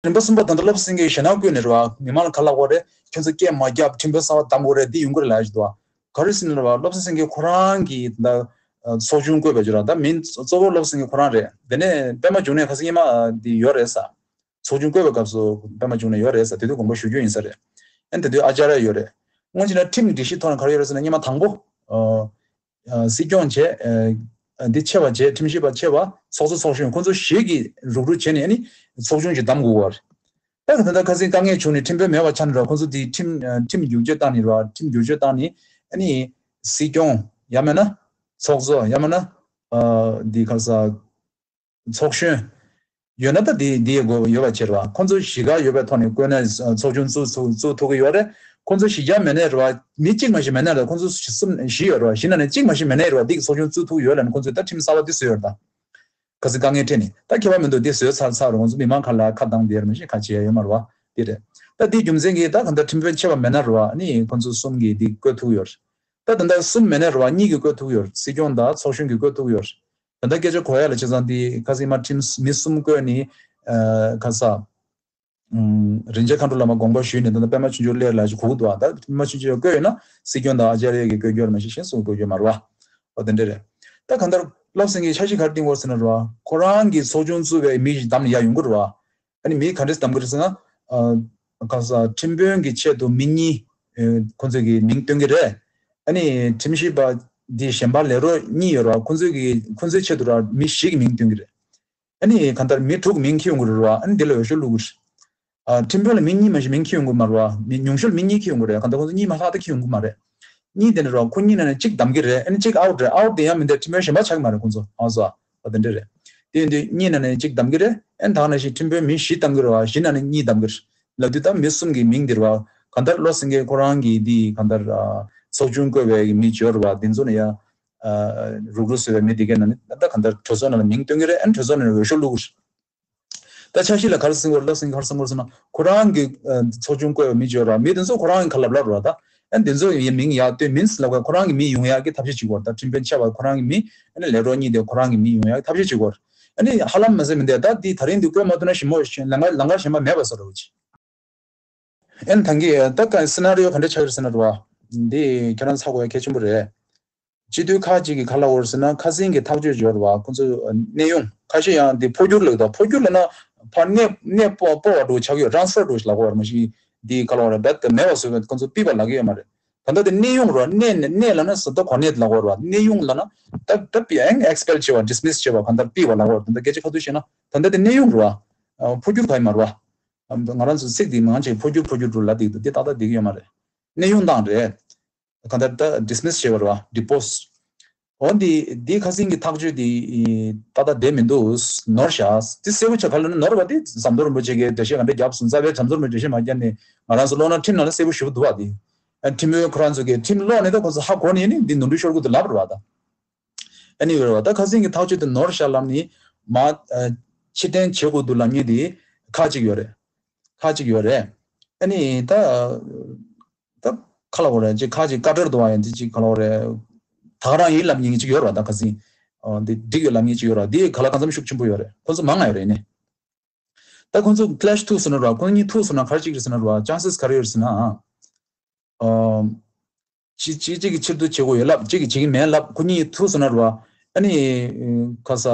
རིམ་པ་གསུམ་པ་ད་ལྟ་བློ་བཟང་སེང་གེས་ཞེད་སྣང་བསྐུལ་ནས་རེད་བ། མི་མང་ལ་ག་ལབ་དགོས་རེད། ཁྱོད་ཚོ་སྐད་མ་རྒྱབ། ཁྲིམས་དཔོན་གསར་པ་བདམས་དགོས་རེད། འདི་ཡོང་གི་རེད་ལབ་ཡ་ཞིག་འདུག་བ། ག་རེ་ཟེར་ན་རེད་བ། བློ་བཟང་སེང་གེ་ཁོ་རང་གིས་ད་ཚོགས་ཆུང་བསྐོས་པ་བརྗོད་ར། ད་མིང་གཙོ་བོ་བློ་བཟང་སེང་གེ་ཁོ་རང་རེད། དེ་ནས་པད་མ་འབྱུང་གནས་ཁ་སང་ཉི་མ་འདི་ཡོད་རེད་ས། ཚོགས་ཆུང་བསྐོས་པའི་སྐབས་སུ་པད་མ་འབྱུང་གནས་ཡོད་རེད་ས། དེ་དུས་དགོངས་པ་ཞུ་རྒྱུ་ཡིན་ས་རེད། ཨ་ནི་དེ་དུས་ཨ་ཅཱརྱ་ཡོད་རེད། སྔོན་ཆད་ན་ཁྲིམས་ཀྱི་སྒྲིག་གཞི་ཐོག་ནས་ག་རེ་ཡོད་རེད་ཟེར་ན་སྔོན་མ་དང་པོ། ཨ། ཨ། སྲིད་སྐྱོང་བྱས། ཨ། འདི་ཆེ་བ་བྱས། ཁྲིམས་ཞིབ་པ་ཆེ་བ། ཚོགས་གཙོ་ཚོགས་གཞོན། ཁོང་ཚོ་བཞི་གིས་རུག་རུག་བྱས་ནས་ཨ་ནི་ཚོགས་ཆུང་ཞིག་བདམས་དགོས་པ་རེད། ད་ག་ད་ལྟ་ཁ་སང་དཀའ་ངལ་བྱུང་ནས་ཁྲིམས་དཔོན་མེད་པ་ཆགས་ནས་ར། ཁོང་ཚོ་དེ་ཁྲིམས། ཨ། ཁྲིམས་བསྒྱུར་བཅོས་བཏང་ནས་ར། ཁྲིམས་བསྒྱུར་བཅོས་བཏང་ནས་ཨ་ནི་སྲིད་སྐྱོང་ཡང་མིན་ན་ཚོགས་གཙོ་ཡང་མིན་ན། ཨ། འདི་ག་རེ་ཟ། ཚོགས་གཞོན་ཡོད་ན་ད་འདི་འདི་ཡི་དགོས་ཡོད་པ་བྱེད་ར། ཁོང་ཚོ་བཞི་ག་ཡོད་པའི་ཐོག་ནས་བསྐོས་ན་ཚོགས་ཆུང་བཙུགས་ཚུགས་བཙུགས་ཐུབ་ཀྱི་ཡོད་རེད། ཁོང་ཚོ་བཞི་ཆ་མེད་ན་ར། མི་གཅིག་མ་ཞིག་མེད་ན་ར། ཁོང་ཚོ་གསུམ་བཞི་ཡོད་ར། བཞི་ནང་ནས་གཅིག་མ་ཞིག་མེད་ན་ར། འདི་གི་ཚོགས་ཆུང་བཙུགས་ཐུབ་ཀྱི་ཡོད་ལབ་ནས་ཁོང་ཚོས་ད་ཁྲིམས་གསར་པ་འདི་བཟོས་ཡོད་རེད་ད། ག་ཚོད་དཀའ་ངལ་འཕྲད་ནས་ད་ཁྱད་པར་མི་འདུག་འདི་བཟོས་ཚར་ཚར་ར། ཁོང་ཚོ་མི་མང་ཁ་ལ་ཁ་གདངས་བསྡད་ཡོད་རེད། མ་གཞི་ཁ་བྱེད་ཡ་ཡོད་མ་རེད་བ། འདི་རེད། ད་འདི་རྒྱུ་མཚན་གྱིས་ད་གང་ལྟར་ཁྲིམས་དཔོན་ཆེ་བ་མེད་ན་ར། ཨ་ནི་ཁོང་ཚོ་གསུམ་གྱིས་འདི་བསྐོ་ཐུབ་ཀྱི་ཡོད་རེད། ད་ད་ལྟ་གསུམ་མེད་ན་ར། གཉིས་ཀྱིས་བསྐོ་ཐུབ་ཀྱི་ཡོད་རེད། སྲིད་སྐྱོང་དང་ཚོགས་གཞོན་གྱིས་བསྐོ་ཐུབ་ཀྱི་ཡོད་རེད། ད་ལྟ་སྐད་ཆ་གོ་ཡ་ལ་བྱས་ཙང་འདི་ཁ་སང་མ་ཁྲིམས་མི་གསུམ་བསྐོས་ནས། ཨ། ག་ས། ཨུམ། རིན་ཆེན་མཁའ་འགྲོ་ལགས་མ་དགོངས་པ་ཞུས་ནས་ད་ལྟ་པད་མ་ཆོས་འབྱོར་སླེབས་ལ་ཞིག་གོ་གི་འདུག་ཨ། ད་པད་མ་ཆོས་འབྱོར་བསྐོས་ཡོད་ན་སྲིད་སྐྱོང་དང་ཨ་ཅཱརྱ་གིས་བསྐོ་རྒྱུ་རེད། མ་གཞི་གཞན་སུ་བསྐོ་རྒྱུ་མ་རེད་བ། འོ་དེ་འདྲ་རེད། ད་གང་ལྟར་བློ་བཟང་སེང་གེས་འཆར་གཞི་ག་རེ་བཏིང་ཡོད་ཟེར་ན་ར། ཁོ་རང་གིས་ཚོགས་ཆུང་བཙུགས་པའི་མི་ཞིག་བདམས་ནས་ཡར་ཡོང་གི་རེད་བ། ཨ་ནི་མི་ག་འདྲས་བདམས་ཀྱི་རེད་ཟེར་ན། ཨ། ག་ས། ཁྲིམས་དཔོན་གྱི་ཆེད་དུ་མི་གཉིས། ཨ། ཁོང་ཚོས་ཀྱི་མིང་བཏོན་གྱི་རེད། ཨ་ནི་ཁྲིམས་ཞིབ་པ་འདི་གཞན་པ་ལས་རོགས་གཉིས་ཡོད་ར། ཁོང་ཚོས་ཀྱི་ཁོང་ཚོའི་ཆེད་དུ་ར་མི་བཞི་གི་མིང་བཏོན་གྱི་རེད། ཨ་ནི་གང་ལྟར་མི་དྲུག་མིང་འཁྱེར་ཡོང་གི་རེད་བ། ཨ་ནི་འདི་ལ་འོས་ཤོག་བླུགས་གི་རེད། ཨ། ཁྲིམས་དཔོན་ལ་མི་གཉིས་མ་གཞི་མིང་འཁྱེར་ཡོང་གི་མ་རེད་བ། མི་ཉུང་ཤོས་ལ་མི་གཉིས་འཁྱེར་ཡོང་གི་རེད། གང་ལྟར་ཁོང་ཚོ་གཉིས་མ་ལྷག་ད་འཁྱེར་ཡོང་གི་མ་རེད། གཉིས་དེ་འདྲ་རེད་བ། ཁོ་གཉིས་ནང་ནས་གཅིག་བདམས་ཀྱི་རེད། ཨ་ནི་གཅིག་ཨའུཊ་རེད། ཨའུཊ་དེ་ཡང་མིན་ཏེ་ཁྲིམས་དཔོན་གཞན་པ་ཆགས་ཀྱི་མ་རེད། ཁོང་ཚོ་ཨ་སོ་ཨ། འོ་དེ་འདྲ་རེད། དེ་ཡིན་དུས་གཉིས་ནང་ནས་གཅིག་བདམས་ཀྱི་རེད། ཨ་ནི་ད་ག་ནང་བཞིན་ཁྲིམས་དཔོན་མི་བཞི་བདམས་ཀྱི་རེད་བ། བཞི་ནང་ནས་གཉིས་བདམས་ཀྱི་རེད། ལབ་དུས་ད་མི་གསུམ་གྱི་མིང་འདི་རེད་བ། གང་ལྟར་བློ་སེང་གེ་ཁོ་རང་གིས་འདི་གང་ལྟར། ཨ། ཚོགས་ཆུང་བསྐོས་པའི་མི་འབྱོར་བ་འདི་ཚོ་ནས་ཡ། ཨ། རུག་རུག་བཟོས་པའི་མི་འདི་གའི་ནང་ནས་ད་གང་ལྟར་གྲོས་ཚོགས་ནང་ལ་མིང་བཏོན་གྱི་རེད། ཨ་ནི་གྲོས་ཚོགས་ནང་ནས་འོས་ཤོག་བླུགས་གྱི་རེད། ད་འཆར་གཞི་ལ་ག་རེ་ཟེར་དགོས་རེད། བློ་སེང་གེས་ག་རེ་གསུངས་ཡོད་ཟེར་ན། ཁོ་རང་གི། ཨ། ཚོགས་ཆུང་བསྐོས་པའི་མི་འབྱོར་བ། མི་དེ་ཚོ་ཁོ་རང་གི་ཁ་ལབ་ལབ་རེད་བ། ད། ཨ་ནི་དེ་ཚོ་ཡི་མིང་ཡར་བཏོན་མིན་ལབ་དགོས། ཁོ་རང་གི་མི་ཡོང་ཡག་གི་ཐབས་ཤེས་བྱེད་དགོས་རེད། ད་ཁྲིམས་དཔོན་ཆེ་བ་ཁོ་རང་གི་མི། ཨ་ནི་ལས་རོགས་གཉིས་དེ་ཁོ་རང་གི་མི་ཡོང་ཡག་གི་ཐབས་ཤེས་བྱེད་དགོས་རེད། ཨ་ནི་ཧ་ལམ་མ་ཟད་མི་འདུག་ད་འདི་ད་རིང་འདི་བསྐོས་མ་ཐུབ་ན་ཞིབ་མོ་ཞིག་ལམ་ཁ་ལམ་ཁ་གཞན་པ་མེད་པ་བཟོ་འདྲ་བོ་ཅིག་ཨན་ཐང་གི་ད་ག་སི་ན་རི་ཡོ་ག་འདྲ་ཆགས་ཡོད་ཟེར་ན་རེད་བ། འདི་ཁྱེད་རང་ཚ་དགོས་ཡ་གལ་ཆེན་པོ་རེད། སྤྱི་འཐུས་ཁག་ཅིག་གིས་ག་ལབ་ཡོད་ཟེར་ན། ཁ་སང་གི་ཐག་གཅོད་ཡོད་རེད་བ། ཁོང་ཚོ་གནས་དབྱུང་ཁ་ཤས་ཡང་འདི་འཕོ་འགྱུར་ལབ་ད། འཕོ་འགྱུར་ལབ་ན་ཕར་གནས་གནས་སྤོ་སྤོ་བ་འདྲ་བོ་ཆགས་ཡོད། ཊ་རན་སི་ཕར་འདྲ་བོ་ཞིག་ལབ་ཀྱི་ཡོད་རེད། མ་གཞི་འདི་ག་ལབ་ཡོད་རེད། རྦད་དེ་མེད་པ་བཟོས་པའི་ཁོང་ཚོ་ཕུད་པ་ལབ་ཀྱི་ཡོད་མ་རེད། ད་ལྟ་དེ་གནས་དབྱུང་རེད་བ། གནས་ནས་གནས་ལབ་ན་ཟེར་ད་གོ་གནས་ལབ་ཀྱི་ཡོད་རེད་བ། གནས་དབྱུང་ལབ་ན་ད་ད་ཕུད་ཡང་ཨེག་སི་པེལ་བྱས་པ། ཌི་སི་མི་སི་བྱས་པ། གང་ལྟར་ཕུད་པ་ལབ་ཀྱི་ཡོད་རེད། ད་ལྟ་སྐད་ཆ་ཁ་ཐུག་བཤད་ན་ད་ལྟ་དེ་གནས་དབྱུང་རེད་བ། འཕོ་འགྱུར་ག་ཡོད་མ་རེད་བ། ང་རང་ཚོ་ཚིག་འདི་མང་ཆེ་འཕོ་འགྱུར་འཕོ་འགྱུར་འདྲ་བོ་ལབ་བསྡད་ཀྱི་འདུག་འདི་ཏག་ཏག་བསྡད་ཀྱི་ཡོད་མ་རེད། གནས་དབྱུང་བཏང་རེད། གང་ལྟར་ད་ཌི་སི་མི་སི་བྱས་པ་རེད་བ། ཌི་པོ་སི་ཊི། འོ་འདི་འདི་ཁ་སང་གི་ཐག་གཅོད་འདི་ཏག་ཏག་བསྡད་མི་འདུག་ནོར་བཞག་འདི་གསལ་པོ་ཆགས། ག་ལབ་ན་ནོར་བ་འདི་ཟམ་གདོང་རིན་པོ་ཆེ་གིས་འགྲེལ་བཤད་ག་འདྲ་བརྒྱབ་སོང་། རྩ་བའི་ཟམ་གདོང་རིན་པོ་ཆེ་འགྲེལ་བཤད་མ་བརྒྱབ་ནས་ང་རང་ཚོ་ཀློག་ན་ཁྲིམས་ནང་ལ་གསལ་པོ་ཞེ་པོ་འདུག་བ། འདི་ཨ་ཁྲིམས་དཔོན་ཁོ་རང་ཚོ་གིས་ཁྲིམས་ཀློག་ནས་ད་ཁོ་ཚོ་ཧ་གོ་ནས་ནི་འདི་ནོར་འཁྲུལ་ཤོར་གི་འདུག་ལབ་རེད་བ། ད། ཨ་ནི་ཡོད་རེད་བ། ད་ཁ་སང་གི་ཐག་གཅོད་དེ་ནོར་བཞག་ལབ་ནི་མ། ཨ། ཕྱིར་འཐེན་བྱེད་དགོས་འདུག་ལབ་མཁན་དེ་ཁག་ཅིག་ཡོད་རེད། ཁག་ཅིག་ཡོད་རེད། ཨ་ནི་ད། ད་ག་ལབ་དགོས་རེད། ཅིག་ཁག་ཅིག་བཀའ་བཀྱོན་འདུག་བ། ཡང་དེ་ཅིག་ག་ལབ་དགོས་རེད། ད་ག་རང་ཡིན་ལབ་མཁན་ཅིག་ཡོད་རེད་བ། ད་ཁ་སང་། ཨ། འདི་འགྲིག་ཡོད་ལབ་མཁན་ཅིག་ཡོད་རེད་བ། འདི་ག་ལ་གང་འཚམ་ཤུགས་ཆེན་པོ་ཡོད་རེད། ཁོ་ཚོ་མང་ང་ཡོད་རེད་ནི། ད་ཁོ་ཚོ་ཀི་ལེ་ཤི་ཐུག་སོང་ན་རེད་བ། ཁོ་གཉིས་ཐུག་སོང་ན་ག་རེ་ཅིག་རེད་ཟེར་ན་རེད་བ། ཅན་སེ་སི་ག་རེ་ཡོད་རེད་ཟེར་ན། ཨ། གཅིག་གཅིག་གཅིག་གིས་ཕྱིར་བསྡུ་བྱེད་དགོས་ཡོད་ལབ། གཅིག་གིས་བྱེད་ཀྱི་མེད་ལབ། ཁོ་གཉིས་ཐུག་སོང་ན་རེད་བ། ཨ་ནི་ག་ས་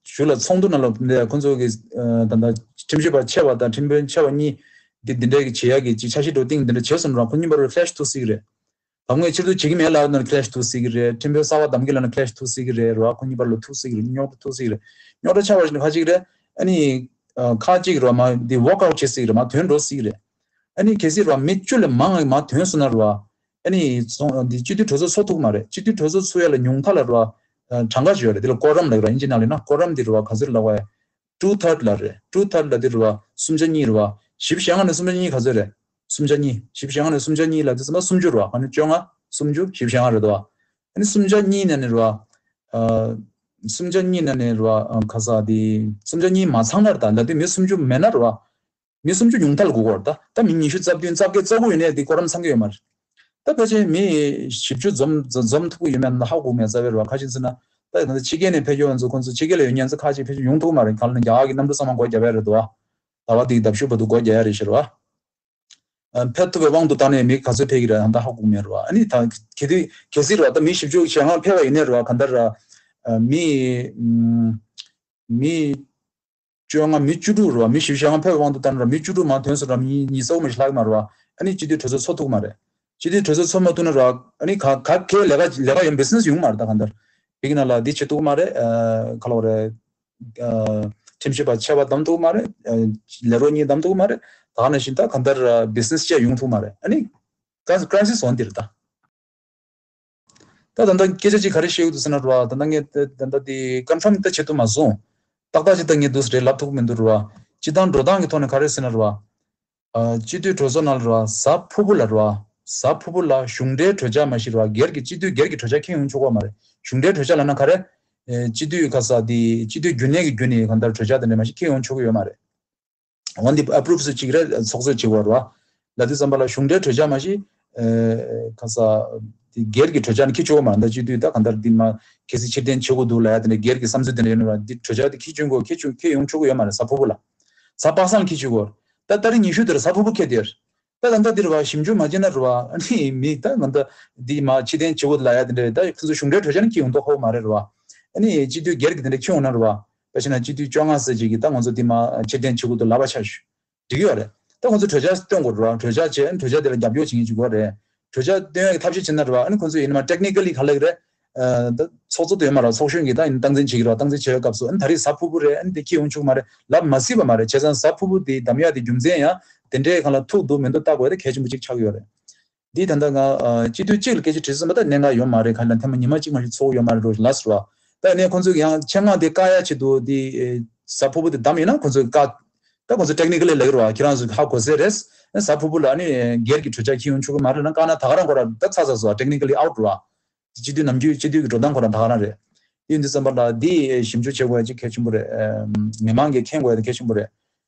གཞུག་ལ་ཚོགས་འདུ་ནང་ལ་འདི་ཁོ་ཚོ་གི། ཨ། ད་ལྟ་ཁྲིམས་ཞིབ་པ་ཆེ་བ་དང་ཁྲིམས་དཔོན་ཆེ་བ་གཉིས་འདི་འདི་འདྲ་གི་བྱེད་ཡག་གི་ཅིག་འཆར་གཞི་འདྲ་བཏིང་འདི་འདྲ་བྱས་སོང་ན་རེད་བ། ཁོ་གཉིས་བར་ལ་ཀི་ལེ་ཤི་ཐུག་སྲིད་ཀྱི་རེད། བབ་དངོས་ཕྱིར་བསྡུ་བྱེད་ཀྱི་མེད་ལབ་ན་ཀི་ལེ་ཤི་ཐུག་སྲིད་ཀྱི་རེད། ཁྲིམས་དཔོན་གསར་པ་བདམས་ཀྱི་ལབ་ན་ཀི་ལེ་ཤི་ཐུག་སྲིད་ཀྱི་རེད་རེད་བ། ཁོ་གཉིས་བར་ལ་ཐུག་སྲིད་ཀྱི་རེད། རྙོག་དྲ་ཐུག་སྲིད་ཀྱི་རེད། རྙོག་དྲ་ཆགས་པ་ཞིག་ན་ཁ་ཅིག་རེད། ཨ་ནི། ཨ། ཁ་ཅིག་རེད་བ། མ་འདི་ཝོག་ཨའུཊ་བྱེད་སྲིད་ཀྱི་རེད། མ་ཐོན་འགྲོ་སྲིད་ཀྱི་རེད། ཨ་ནི་གལ་སྲིད་རེད་བ། མི་བཅུ་ལས་མང་བ་མ་ཐོན་སོང་ན་རེད་བ། ཨ་ནི་ཚོགས་འདི་སྤྱི་འཐུས་གྲོས་ཚོགས་ཚོགས་ཐུབ་ཀྱི་མ་རེད། སྤྱི་འཐུས་གྲོས་ཚོགས་ཚོགས་ཡ་ལ་ཉུང་མཐའ་ལ་རེད་བ། ཨ། གྲངས་ཀ་ཅིག་ཡོད་རེད། འདི་ལ་ཀོ་རམ་ལབ་ཀྱི་རེད། དབྱིན་ཇི་ནང་ལ་ཡིན་ན་ཀོ་རམ་འདི་རེད་བ། ག་ཚོད་ལབ་པ་ཡ། ཊུ་ཐརཌ་ལབ་རེད། ཊུ་ཐརཌ་ལབ་འདི་རེད་བ། སུམ་ཆ་གཉིས་རེད་བ། བཞི་བཅུ་ཞེ་ལྔ་ནས་སུམ་ཆ་གཉིས་ག་ཚོད་རེད། སུམ་ཆ་གཉིས། བཞི་བཅུ་ཞེ་ལྔ་ནས་སུམ་ཆ་གཉིས་ལབ་དུས་ཙམ་པ་སུམ་ཅུ་རེད་བ། ག་ནས་བཅོ་ལྔ། སུམ་ཅུ། བཞི་བཅུ་ཞེ་ལྔ་རེད་བ། ཨ་ནི་སུམ་ཆ་གཉིས་ནས་ནི་རེད་བ། ཨ། སུམ་ཆ་གཉིས་ནས་ནི་རེད་བ། ཨ། ག་ས་འདི་སུམ་ཆ་གཉིས་མ་ཚང་ན་རེད། ད་ལབ་དུས་མི་སུམ་ཅུ་མེད་ན་རེད་བ། མི་སུམ་ཅུ་ཉུང་མཐའ་ལ་སྒུག་དགོས་རེད། ད་ད་མི་ཉི་ཤུ་རྩ་བདུན་རྩ་བརྒྱད་རྩ་དགུ་ཡོད་ནའི་འདི་ཀོ་རམ་ཚང་གི་ཡོད་མ་རེད། ད་ཕལ་ཆེར་མི་བཞི་བཅུ་འཛོམས་འཛོམས་ཐུབ་ཀྱི་ཡོད་མེད་ཧ་གོ་མེད་རྩ་བའི་རེད་བ། ཁ་ཅིག་ཟེར་ན་ད་ད་ཕྱི་རྒྱལ་ནས་ཕེབས་ཡོང་ཚོ་ཁོང་ཚོ་ཕྱི་རྒྱལ་ལ་ཡོད་མཁན་ཚོ་ཁ་ཅིག་ཕལ་ཆེར་ཡོང་ཐུབ་ཀྱི་མ་རེད། གང་ལབ་ན་རྒྱ་གར་གྱི་གནམ་གྲུ་ཚང་མ་སྒོ་བརྒྱབ་ཡ་རེད་འདུག་བ། ཟླ་བ་འདིའི་ཟླ་མཇུག་བར་དུ་སྒོ་རྒྱག་ཡ་རེད་ཤག་ར་བ། ཨ་ཕེབས་ཐུབ་པའི་དབང་དུ་བཏང་ནས་མི་ག་ཚོད་ཕེབས་ཀྱི་རེད་ཨ་ད་ཧ་གོ་གི་མེད་ར་བ། ཨ་ནི་ད་གལ་ཏེ་གལ་སྲིད་ར་བ་ད་མི་བཞི་བཅུ་ཞེ་ལྔ་ཕེབས་པ་ཡིན་ནའི་ར་བ་ག་འདྲ་ར་ཨ་མི་ཨམ་མི་བཅོ་ལྔ་མི་བཅུ་དྲུག་ར་བ། མི་བཞི་བཅུ་ཞེ་ལྔ་ཕེབས་པའི་དབང་དུ་བཏང་ར་མི་བཅུ་དྲུག་མ་ཐོན་སོང་ར་མི་ཉི་ཤུ་མ་ཞིག་ལྷག་མ་ར་བ། ཨ་ནི་སྤྱི་འཐུས་གྲོས་ཚོགས་ཚོགས་ཐུབ་མ་རེད། སྤྱི་འཐུས་གྲོས་ཚོགས་ཚོགས་མ་ཐུབ་ན་ར་ཨ་ནི་ག་ག་གའི་ལས་ཀ་ལས་ཀ་ཡོང་བི་སི་ནེ་སི་ཡོང་མ་རེད། ད་ག་འདྲ་བི་གི་ནང་ལ་འདི་བྱེད་ཐུབ་མ་རེད། ཨ་ག་ལ་བ་རེད། ཨ་ཁྲིམས་ཞིབ་པ་ཆད་པ་བསྡམ་ཐུབ་མ་རེད། ཨ་ལས་རོགས་གཉིས་བསྡམ་ཐུབ་མ་རེད། ད་ག་ནང་བཞིན་ད་ག་འདྲ་བི་སི་ནེ་སི་བཅས་ཡོང་ཐུབ་མ་རེད། ཨ་ནི་ཀ་ཀ་ར་སི་སི་འོང་འདིར་ད། ད་ད་ལྟ་སྐད་ཆ་གཅིག་ག་རེ་བཤད་ཡོད་འདུག་ཟེར་ན་ར་བ། ད་ལྟ་ངས་ད་ད་ལྟ་དེ་ཀོན་ཕོམ་ད་བྱེད་ཐུབ་མ་སོང་། ཏག་ཏག་ཅིག་ད་ངས་འདུག་ཟེར་ལབ་ཐུབ་མི་འདུག་ར་བ། སྤྱི་བཏང་འགྲོ་སྟངས་ཀྱི་ཐོག་ནས་ག་རེ་ཟེར་ན་ར་བ། ཨ་སྤྱི་འཐུས་གྲོས་ཚོགས་ནང་ལ་ར་བ་གཟའ་ཕུར་བུ་ལ་ར་བ། གཟའ་ཕུར་བུ་ལ་གཞུང་འབྲེལ་གྲོས་འཆར་མ་གཞི་ར་བ་སྒེར་གྱི་སྤྱི་འཐུས་སྒེར་གྱི་གྲོས་འཆར་འཁྱེར་ཡོང་ཆོག་གི་མ་རེད། གཞུང་འབྲེལ་གྲོས་འཆར་ལབ་ན་ག་རེ། ཨེ་སྤྱི་འཐུས་ག་ས་དེ་སྤྱི་འཐུས་རྒྱུན་ལས་ཀྱི་བརྒྱུད་ནས་གང་ལྟར་གྲོས་འཆར་དེ་འདྲ་མ་གཞི་འཁྱེར་ཡོང་ཆོག་གི་ཡོད་མ་རེད། འོན་ཏེ་ཨ་པུ་རུབ་སུ་གཅིག་རེ་ཚོགས་གཙོས་བྱེད་དགོས་རེད་བ། ལབ་དུས་ཙམ་པ་ལ་གཞུང་འབྲེལ་གྲོས་འཆར་མ་གཞི། ཨེ་ག་ས། དེ་སྒེར་གྱི་གྲོས་འཆར་ནི་འཁྱེར་ཆོག་གི་མ་རེད། ད་སྤྱི་འཐུས་ད་གང་ལྟར་འདི་མ་གལ་སྲིད་ཕྱིར་འཐེན་བྱེད་དགོས་འདུག་ལབ་ཡ་དེ་འདྲ་སྒེར་གྱི་བསམ་ཚུལ་དེ་འདྲ་ཡོད་ན་ར་འདི་གྲོས་འཆར་དེ་འཁྱེར་བྱུང་དགོས་འཁྱེར་བྱུང་འཁྱེར་ཡོང་ཆོག་གི་ཡོད་མ་རེད། གཟའ་ཕུར་བུ་ལ། གཟའ་པ་སངས་འཁྱེར་བྱེད་དགོས། ད་ད་རིང་ཉི་ཤུ་དེར་གཟའ་ཕུར་བུ་འཁྱེར་དེར། ད་ད་ལྟ་འདིར་བ་ཞིབ་འཇུག་མ་བྱས་ན་རུ་བ་ཨ་ནི་མི་ད་ང་ད་འདི་མ་ཕྱིར་འཐེན་བྱེད་དགོས་ལབ་ཡ་དེ་འདྲ་ད་ཁོ་ཚོ་གཞུང་འབྲེལ་གྲོས་འཆར་ནི་འཁྱེར་ཡོང་མདོག་ཁ་པོ་མ་རེད་རུ་བ། ཨ་ནི་སྤྱི་འཐུས་སྒེར་གྱི་དེ་འདྲ་འཁྱེར་ཡོང་ན་རུ་བ། ད་བྱས་ན་སྤྱི་འཐུས་བཅོ་ལྔ་ཙམ་ཅིག་གིས་ད་ང་ཚོ་འདི་མ་ཕྱིར་འཐེན་བྱེད་དགོས་འདུག་ལབ་པ་ཆགས་ཤོག་འགྲིག་གི་ཡོད་རེད། ད་ཁོ་ཚོ་གྲོས་འཆར་སྟོན་དགོས་རེད་བ། གྲོས་འཆར་བྱས་ཨ་ནི་གྲོས་འཆར་དེ་ལ་རྒྱབ་སྐྱོར་བྱེད་མཁན་ཅིག་དགོས་རེད། གྲོས་འཆར་སྟོན་ཡག་གི་ཐབས་ཤེས་བྱེད་ན་རེད་བ། ཨ་ནི་ཁོ་ཚོ་ཡིན་ན་མ་ཊེག་ནི་ཀ་ལི་ག་ལ་གི་རེད། ཨ་ད་ཚོགས་གཙོ་དེ་ཡོད་མ་རེད། ཚོགས་གཞོན་གྱིས་ད་ཡིན་སྟངས་འཛིན་བྱེད་ཀྱི་རེད་བ། སྟངས་འཛིན་བྱེད་པའི་སྐབས་སུ་ཨ་ནི་ད་རེས་གཟའ་ཕུར་བུ་རེད། ཨ་ནི་དེ་འཁྱེར་ཡོང་ཆོག་གི་མ་རེད་ལབ་མ་སྲིད་པ་མ་རེད། བྱས་ཙང་གཟའ་ཕུར་བུ་དེ་གདམ་ཡག་དེ་རྒྱུ་མཚན་ཡང་དེ་འདྲའི་སྒང་ལ་ཐུག་འདུག་མི་འདུག་ལྟ་དགོས་ཡག་དེ་གལ་ཆེན་པོ་གཅིག་ཆགས་ཀྱི་ཡོད་རེད། འདི་ད་ལྟ་ང་ཨ་སྤྱི་འཐུས་གཅིག་ལ་སྐད་ཆ་དྲིས་ཙམ་པ་ད་གནད་འགག་ཡོད་མ་རེད། ག་ལ་ཐེངས་མ་ཉི་མ་གཅིག་མ་ཞིག་ཚོགས་ཡོད་མ་རེད་འགྲོ་ལབ་ཟེར་བ། ད་ཡིན་ནའི་ཁོང་ཚོས་ཡང་ཆེད་མངགས་དེ་བཀག་ཡ་ཆེད་དུ་དེ་ཨེ་གཟའ་ཕུར་བུ་དེ་བདམས་ཡིན་ན་ཁོང་ཚོས་བཀག་ད་ཁོང་ཚོ་ཊེག་ནི་ཀ་ལི་ལབ་ཀྱི་རེད་བ། ཁྱེད་རང་ཚོས་ཧ་གོ་གསལ་རེད། གཟའ་ཕུར་བུ་ལ་ཨ་ནི་སྒེར་གྱི་གྲོས་འཆར་འཁྱེར་ཡོང་ཆོག་གི་མ་རེད་ལབ་བཀག་ན་ད་ག་རང་ཁོ་རང་ད་ཚར་ཚར་སོང་བ། ཊེག་ནི་ཀ་ལི་ཨའུཊ་རེད་བ། སྤྱི་འཐུས་ནམ་རྒྱུན་སྤྱི་འཐུས་ཀྱི་འགྲོ་སྟངས་ཁོ་རང་ད་ག་རང་རེད། དེ་ཡིན་དུས་ཙམ་པ་ལ་འདི་ཞིབ་འཇུག་བྱེད་དགོས་ཡ་ཅིག་གལ་ཆེན་པོ་རེད། མི་མང་གིས་མཁྱེན་དགོས་ཡ་དེ་གལ་ཆེན་པོ་རེད།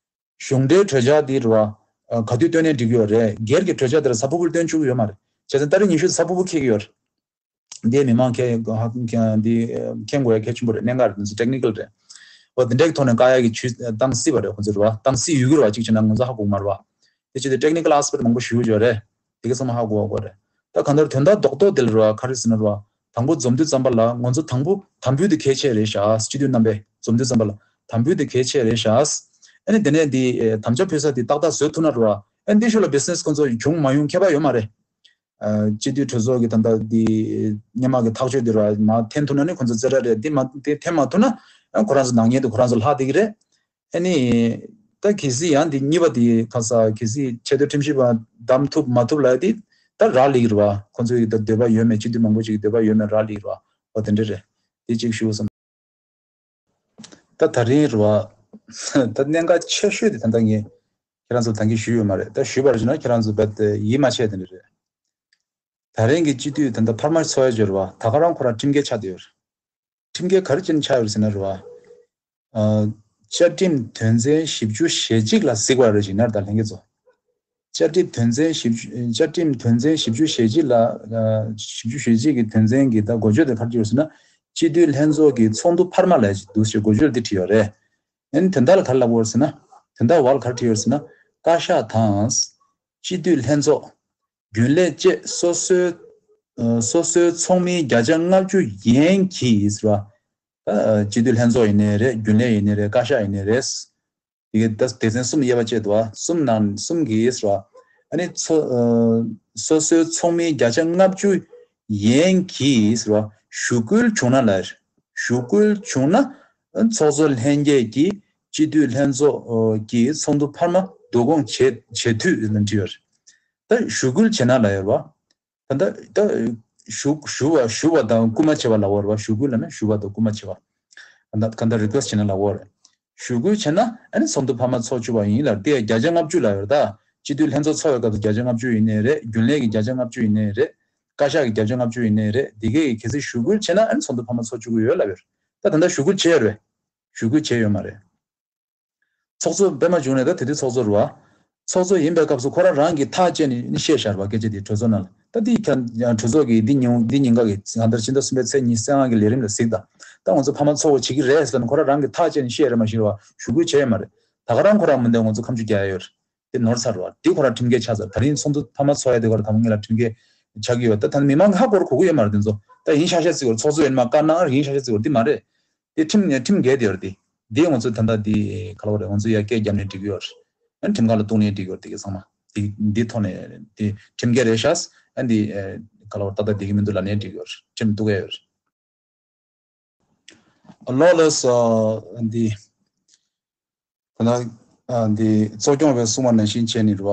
གཞུང་འབྲེལ་གྲོས་འཆར་འདི་རུ་བ། ག་དུས་བཏོན་ནའི་འགྲིག་གི་ཡོད་རེད། སྒེར་གྱི་གྲོས་འཆར་དེ་ལ་གཟའ་ཕུར་བུར་བཏོན་ཆོག་གི་ཡོད་མ་རེད། བྱས་ཙང་ཏ་རིག་ཉི་ཤུ་གཟའ་ཕུར་བུ་འཁེལ་གི་ཡོད་རེད། འདི་མི་མང་ཁྱེད་ཧ་གོ་འདི་མཁྱེན་དགོས་ཡ་གལ་ཆེན་པོ་རེད། གནད་འགག་རེད། འདི་ཚོ་ཊེག་ནི་ཀལ་རེད། འོ་དེ་འདྲའི་ཐོག་ནས་བཀག་ཡ་གི་ཇུས་བཏང་སྲིད་པ་རེད། ཁོང་ཚོས་རུ་བ་བཏང་སྲིད་ཡོད་གི་རུ་བ་གཅིག་བྱས་ན་ང་ཚོ་ཧ་གོ་གི་མ་རུ་བ། དེ་ཆེད་དུ་ཊེག་ནི་ཀལ་ཨེ་སི་པེག་མང་པོ་ཞིག་ཡོད་རེད། དེ་ག་ཚང་མ་ཧ་གོ་བ་དགོས་རེད། ད་གང་ལྟར་དོན་དག་རྡོག་རྡོག་དེ་ལ་རུ་བ་ག་རེ་ཟེར་ན་རུ་བ། དང་པོ་འཛོམས་དུས་ཙམ་པ་ལ་ང་ཚོ་དང་པོ་དམ་འབུལ་དེ་གལ་ཆེ་རེད་ཤག་སྤྱི་འཐུས་རྣམ་པས་འཛོམས་དུས་ཙམ་པ་ལ་དམ་འབུལ་དེ་གལ་ཆེ་རེད་ཤག་ཨ་ནི་དེ་ནས་འདི་ཨེ་དམ་བཅའ་ཕུལ་ས་དེ་ཏག་ཏག་བཟོས་ཐུབ་ན་རུ་བ། ཨ་ནི་འདི་ཤུགས་ལ་བི་སི་ནེ་སི་ཁོང་ཚོ་བྱུང་མ་ཡོང་ཁྱད་པར་ཡོད་མ་རེད། ཨ་སྤྱི་འཐུས་གྲོས་ཚོགས་ཀྱི་ད་ལྟ་འདི་སྔོན་མ་གི་ཐག་གཅོད་དེ་རུ་བ་མར་འཐེན་ཐུབ་ན་ནི་ཁོང་ཚོ་རྩེ་གྲ་རེད། འདི་མ་དེ་འཐེན་མ་ཐུབ་ན་ཨ་ཁོ་རང་ཚོ་ནག་ཉེས་དེ་ཁོ་རང་ཚོ་ལྷག་བསྡད་ཀྱི་རེད། ཨ་ནི། ད་གལ་སྲིད་ཡང་འདི་གཉིས་པ་དེ་ཁ་ས་གལ་སྲིད་ཆེས་མཐོའི་ཁྲིམས་ཞིབ་པ་བདམས་ཐུབ་མ་ཐུབ་ལ་དེ་ད་རག་ལས་ཀྱི་རེད་བ། ཁོང་ཚོའི་ད་འདོད་པ་ཡོད་མེད་སྤྱི་འཐུས་མང་པོ་ཅིག་གི་འདོད་པ་ཡོད་མེད་རག་ལས་ཀྱི་རེད་བ། འོ་དེ་འདྲ་རེད། དེ་གཅིག་ཞུ་བསམ། ད་ད་རིང་རེད་བ། ད་གནད་འགག་ཆེ་ཤོས་དེ་ད་ལྟ་ངས་ཁྱེད་རང་ཚོ་ད་གིན་ཞུས་ཡོད་མ་རེད། ད་ཞུས་པར་བྱས་ན་ཁྱེད་རང་ཚོ་རྦད་དེ་ཡིད་མ་ཆེས་དེ་འདྲ་རེད། ད་རིང་གི་སྤྱི་འཐུས་ད་ལྟ་འཕར་མ་ཚོགས་ཡ་ཅིག་ཡོད་རེད་བ། ད་ག་རང་ཁོ་རང་ཁྲིམས་འགལ་ཆགས་བསྡད་ཡོད་རེད། ཁྲིམས་འགལ་ག་རེ་བྱས་ནས་ཆགས་ཡོད་རེད་ཟེར་ན་རེད་བ། ཨ། བཅའ་ཁྲིམས་དོན་ཚན་བཞི་བཅུ་ཞེ་གཅིག་ལ་གཟིགས་པ་རེད་ཅིག་ན་ད་ལྷན་རྒྱས་ཚོ། བཅའ་ཁྲིམས་དོན་ཚན་བཞི་བཅུ་བཅའ་ཁྲིམས་དོན་ཚན་བཞི་བཅུ་ཞེ་གཅིག་ལ་ཨ། བཞི་བཅུ་ཞེ་གཅིག་གི་དོན་ཚན་གྱི་ད་འགོ་བརྗོད་དེ་ག་རེ་ཡོད་ཟེར་ན། སྤྱི་འཐུས་ལྷན་ཚོགས་ཀྱི་ཚོགས་འདུ་འཕར་མ་ལ་ཡ་ཅིག་འདུག་ཅེས་འགོ་བརྗོད་འདི་བྲིས་ཡོད་རེད། ཨ་ནི་དོན་དག་ལ་ག་རེ་ལབ་ཡོད་ཟེར་ན། དོན་དག་བར་ག་རེ་བྲིས་ཡོད་ཟེར་ན། བཀའ་ཤག་དང་། སྤྱི་འཐུས་ལྷན་ཚོགས། རྒྱུན་ལས་བཅས་སོ་སོའི་ཨ། སོ་སོའི་ཚོགས་མིའི་བརྒྱ་ཆ་ལྔ་བཅུ་ཡན་གྱིས་ཟེར་བ། ཨ། སྤྱི་འཐུས་ལྷན་ཚོགས་ཡིན་ནའི་རེད། རྒྱུན་ལས་ཡིན་ནའི་རེད། བཀའ་ཤག་ཡིན་ནའི་རེད། དེ་གའི་ད་སྡེ་ཚན་གསུམ་དབྱེ་བ་བྱས་འདུག་བ། གསུམ་ནང་གསུམ་གྱིས་ཟེར་བ། ཨ་ནི་ཚོ་ཨ། སོ་སོའི་ཚོགས་མིའི་བརྒྱ་ཆ་ལྔ་བཅུ་ཡན་གྱིས་ཟེར་བ། ཞུ་སྐུལ་བྱུང་ན་ལ། ཞུ་སྐུལ་བྱུང་ན་ཚོགས་གཙོ་ལྷན་རྒྱས་ཀྱིས་སྤྱི་འཐུས་ལྷན་ཚོགས་ཀྱི་ཚོགས་འདུ་འཕར་མ་བསྡུ་སྐོང་བྱེད་བྱེད་འཐུས་ལ་འབྲི་ཡོད་རེད། ད་ཞུ་སྐུལ་བྱེད་ན་ལ་ཡོད་རེད་བ། ད་ལྟ་ད་ཞུ་ཞུ་བ་ཞུ་བ་དང་སྐུལ་མ་བྱེད་པ་ལབ་ཡོད་རེད་བ། ཞུ་སྐུལ་ལབ་ན་ཞུ་བ་དང་སྐུལ་མ་བྱེད་པ། ད་ལྟ་གང་ལྟར་རི་ཀུ་ཨེ་སི་ཊི་བྱེད་ན་ལབ་ཡོད་རེད། ཞུ་སྐུལ་བྱེད་ན་ཨ་ནི་ཚོགས་འདུ་འཕར་མ་ཚོགས་བཅུག་པ་ཡིན་ལབ། དེ་བརྒྱ་ཆ་ལྔ་བཅུ་ལབ་ཡོད་རེད། ད་སྤྱི་འཐུས་ལྷན་ཚོགས་ཚོགས་པའི་སྐབས་སུ་བརྒྱ་ཆ་ལྔ་བཅུ་ཡིན་ནའི་རེད། རྒྱུན་ལས་ཀྱི་བརྒྱ་ཆ་ལྔ་བཅུ་ཡིན་ནའི་རེད། བཀའ་ཤག་གི་བརྒྱ་ཆ་ལྔ་བཅུ་ཡིན་ནའི་རེད། དེ་གས་གལ་སྲིད་ཞུ་སྐུལ་བྱེད་ན་ཨ་ནི་ཚོགས་འདུ་འཕར་མ་ཚོགས་བཅུག་གི་ཡོད་ལབ་ཡོད་རེད། ད་ད་ལྟ་ཞུ་སྐུལ་བྱས་ཡོད་རེད། ཞུ་སྐུལ་བྱས་ཡོད་མ་རེད། ཚོགས་གཙོ་པད་མ་བྱུང་ནས་ད་དེ་དུས་ཚོགས་གཙོ་རེད་བ། ཚོགས་གཙོ་ཡིན་པའི་སྐབས་སུ་ཁོ་རང་རང་གིས་ཐག་བཅད་ནས་ནི་བཤད་བཞག་པ་སྐད་ཆ་དེ་གྲོས་ཚོགས་ནང་ལ། ད་འདི་ཁྱ་གྲོས་ཚོགས་ཀྱིས་འདི་ཉིན་འདི་ཉིན་ག་གི་ང་ལྟར་ཕྱི་ཟླ་གསུམ་པའི་ཚེས་ཉི་ཤུ་རྩ་ལྔ་གི་ལས་རིམ་ལ་གཟིགས་དང་། ད་ང་ཚོ་འཕར་མ་ཚོགས་པ་བྱེད་ཀྱི་རེད་ཟེར་ནས་ཁོ་རང་རང་གིས་ཐག་བཅད་ནས་བཤད་རེད་མ་གཞི་རེད་བ། ཞུ་སྐུལ་བྱས་ཡོད་མ་རེད། ད་ག་རང་ཁོ་རང་མི་འདོད་ང་ཚོ་ཁ་མཆུ་རྒྱག་ཡ་ཡོད་རེད། དེ་ནོར་ཚར་བ་དེ་ཁོ་རང་ཁྲིམས་འགལ་ཆགས་ཚར། ད་རིང་ཚོགས་འདུ་མཐའ་མ་ཚོགས་ཡ་དེ་གར་དང་པོ་ངེད་ལ་ཁྲིམས་འགལ་ཆགས་ཀྱི་ཡོད། ད་ད་མི་མང་གི་ཧ་གོ་ར་གོ་གི་ཡོད་མ་རེད། དེ་ཚོ་ད་ཡིན་ཤག་ཤག་ཟེར་གི་ཡོད་རེད། ཚོགས་གཙོ་ཡིན་མ་བཀའ་གནང་ཡིན་ཤག་ཤག་ཟེར་གི་ཡོད་རེད། དེ་མ་རེད། དེ་ཁྲིམས་ཁྲིམས་འགལ་དེ་ཡོད་རེད། དེ་དེ་ང་ཚོ་ད་ལྟ་དེ་ག་ལ་བ་རེད། ང་ཚོ་ཡ་སྐད་བརྒྱབ་ནས་འགྲིག་གི་ཡོད་རེད། ཨ་ཁྲིམས་ཁང་ལ་གཏུགས་ནས་འགྲིག་གི་ཡོད་རེད། དེ་གི་ཚང་མ་དེ་འདི་ཐོག་ནས་དེ་ཁྲིམས་འགལ་རེད་ཤག་ཨ་འདི་ག་ལ་བ་ད་ལྟ་དེ་གི་མི་འདུག་ལབ་ནས་འགྲིག་གི་ཡོད་རེད། ཁྲིམས་གཏུགས་གི་ཡོད་རེད། ལོ་ལོས་འདི་ཁོ་ན་འདི་གཙོ་སྐྱོང་བས་གསུངས་པ་ནང་བཞིན་བྱས་ནས་རེད་བ།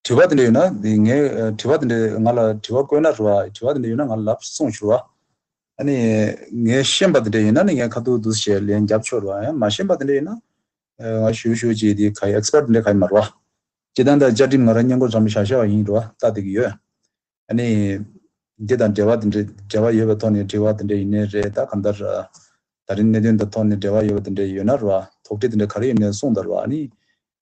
དྲི་བ་དེ་འདྲ་ཡོད་ན་འདི་ངས་དྲི་བ་དེ་འདྲ་ང་ལ་དྲི་བ་བཀོད་ན་རེད་བ། དྲི་བ་དེ་འདྲ་ཡོད་ན་ང་ལ་ལབ་གསུངས་ཞུ་རེད་བ། ཨ་ནི་ངས་ཤེས་པ་དེ་འདྲ་ཡོད་ན་ནི་ངས་ཁ་ཐུག་འདུག་བྱས་ལན་རྒྱབ་ཆོག་རེད་བ། ཡང་མ་ཤེས་པ་དེ་འདྲ་ཡོད་ན་ང་ཞུ་ཞུ་ཅིག་དེ་ག་ཡི་ཨེག་སི་པར་དེ་འདྲ་ག་ཡི་མ་རེད་བ། སྤྱིར་བཏང་ད་བཅའ་ཁྲིམས་ང་རང་སྙན་སྐོར་ཙམ་བཞག་བཞག་པ་ཡིན་རེད་བ། ལྟ་བསྡད་ཀྱི་ཡོད། ཨ་ནི། འདི་དང་འབྲེལ་བ་དེ་འདྲ་འབྲེལ་བ་ཡོད་པའི་ཐོག་ནས་དྲི་བ་དེ་འདྲ་ཡིན་ནའི་རེད། ད་གང་ལྟར་ཨ། ད་རིང་གནད་དོན་དང་ཐོག་ནས་འབྲེལ་བ་ཡོད་པ་དེ་འདྲ་ཡོད་ན་རེད་བ། དོགས་འདྲི་དེ་འདྲ་ག་རེ་ཡིན་ནའི་གསུངས་དང་རེད་བ། ཨ་ནི།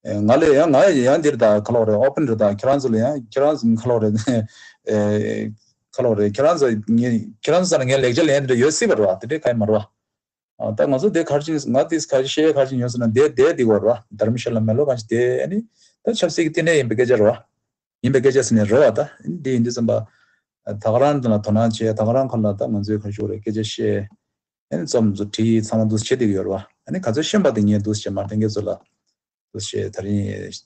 ཨེ། ང་ལ་ཡང་ང་ཡང་འདིར་ད་ག་ལོག་རེད། ཨོ་པན་རེད། ད་ཁྱེད་རང་ཚོ་ལ་ཡང་ཁྱེད་རང་ཚོ་ག་ལོག་རེད། ཨེ། ག་ལོག་རེད། ཁྱེད་རང་ཚོ་ངས་ཁྱེད་རང་ཚོ་ས་ལ་ངས་ལེགས་ཆ་ལེན་དེ་འདྲ་ཡོད་སྲིད་པ་རེད་བ། དེ་འདྲ་ག་ཡི་མ་རེད་བ། ཨ། ད་ང་ཚོ་དེ་ག་རེ་བྱས་ང་དེ་ག་རེ་བཤད་ག་རེ་བྱས་ཡོད་ཟེར་ན་དེ་དེ་དེ་བ་རེད་བ། དྷརྨ་ཤཱ་ལ་མེ་ལོ་གང་ཞིག་དེ་ཨ་ནི་ད་ཆབ་སྲིད་ཀྱི་ལྟེ་གནས་ཡིན་པའི་སྐད་ཆ་རེད་བ། ཡིན་པའི་སྐད་ཆ་ཟེར་ནས་རེད་བ། ད་འདི་ཡིན་དུས་ཙམ་པ། ད་ག་རང་ལ་དོ་སྣང་བྱས། ད་ག་རང་ཁ་ལ་ད་ང་ཚོའི་ཁ་ཤོར་རེ་སྐད་ཆ་བཤད། ཨ་ནི་རྩོམ་བཟོ་བྲིས་ཚང་མ་འདུག་བྱེད་བསྡད་ཀྱི་ཡོད་རེད་བ། ཨ་ནི་ག་ཚོད་ཤེས་པ་དེ་ངས་འདུག་བྱས་མར་ལྷན་རྒྱས་ཚོ་ལ་འདུག་བྱས་ད་རིང་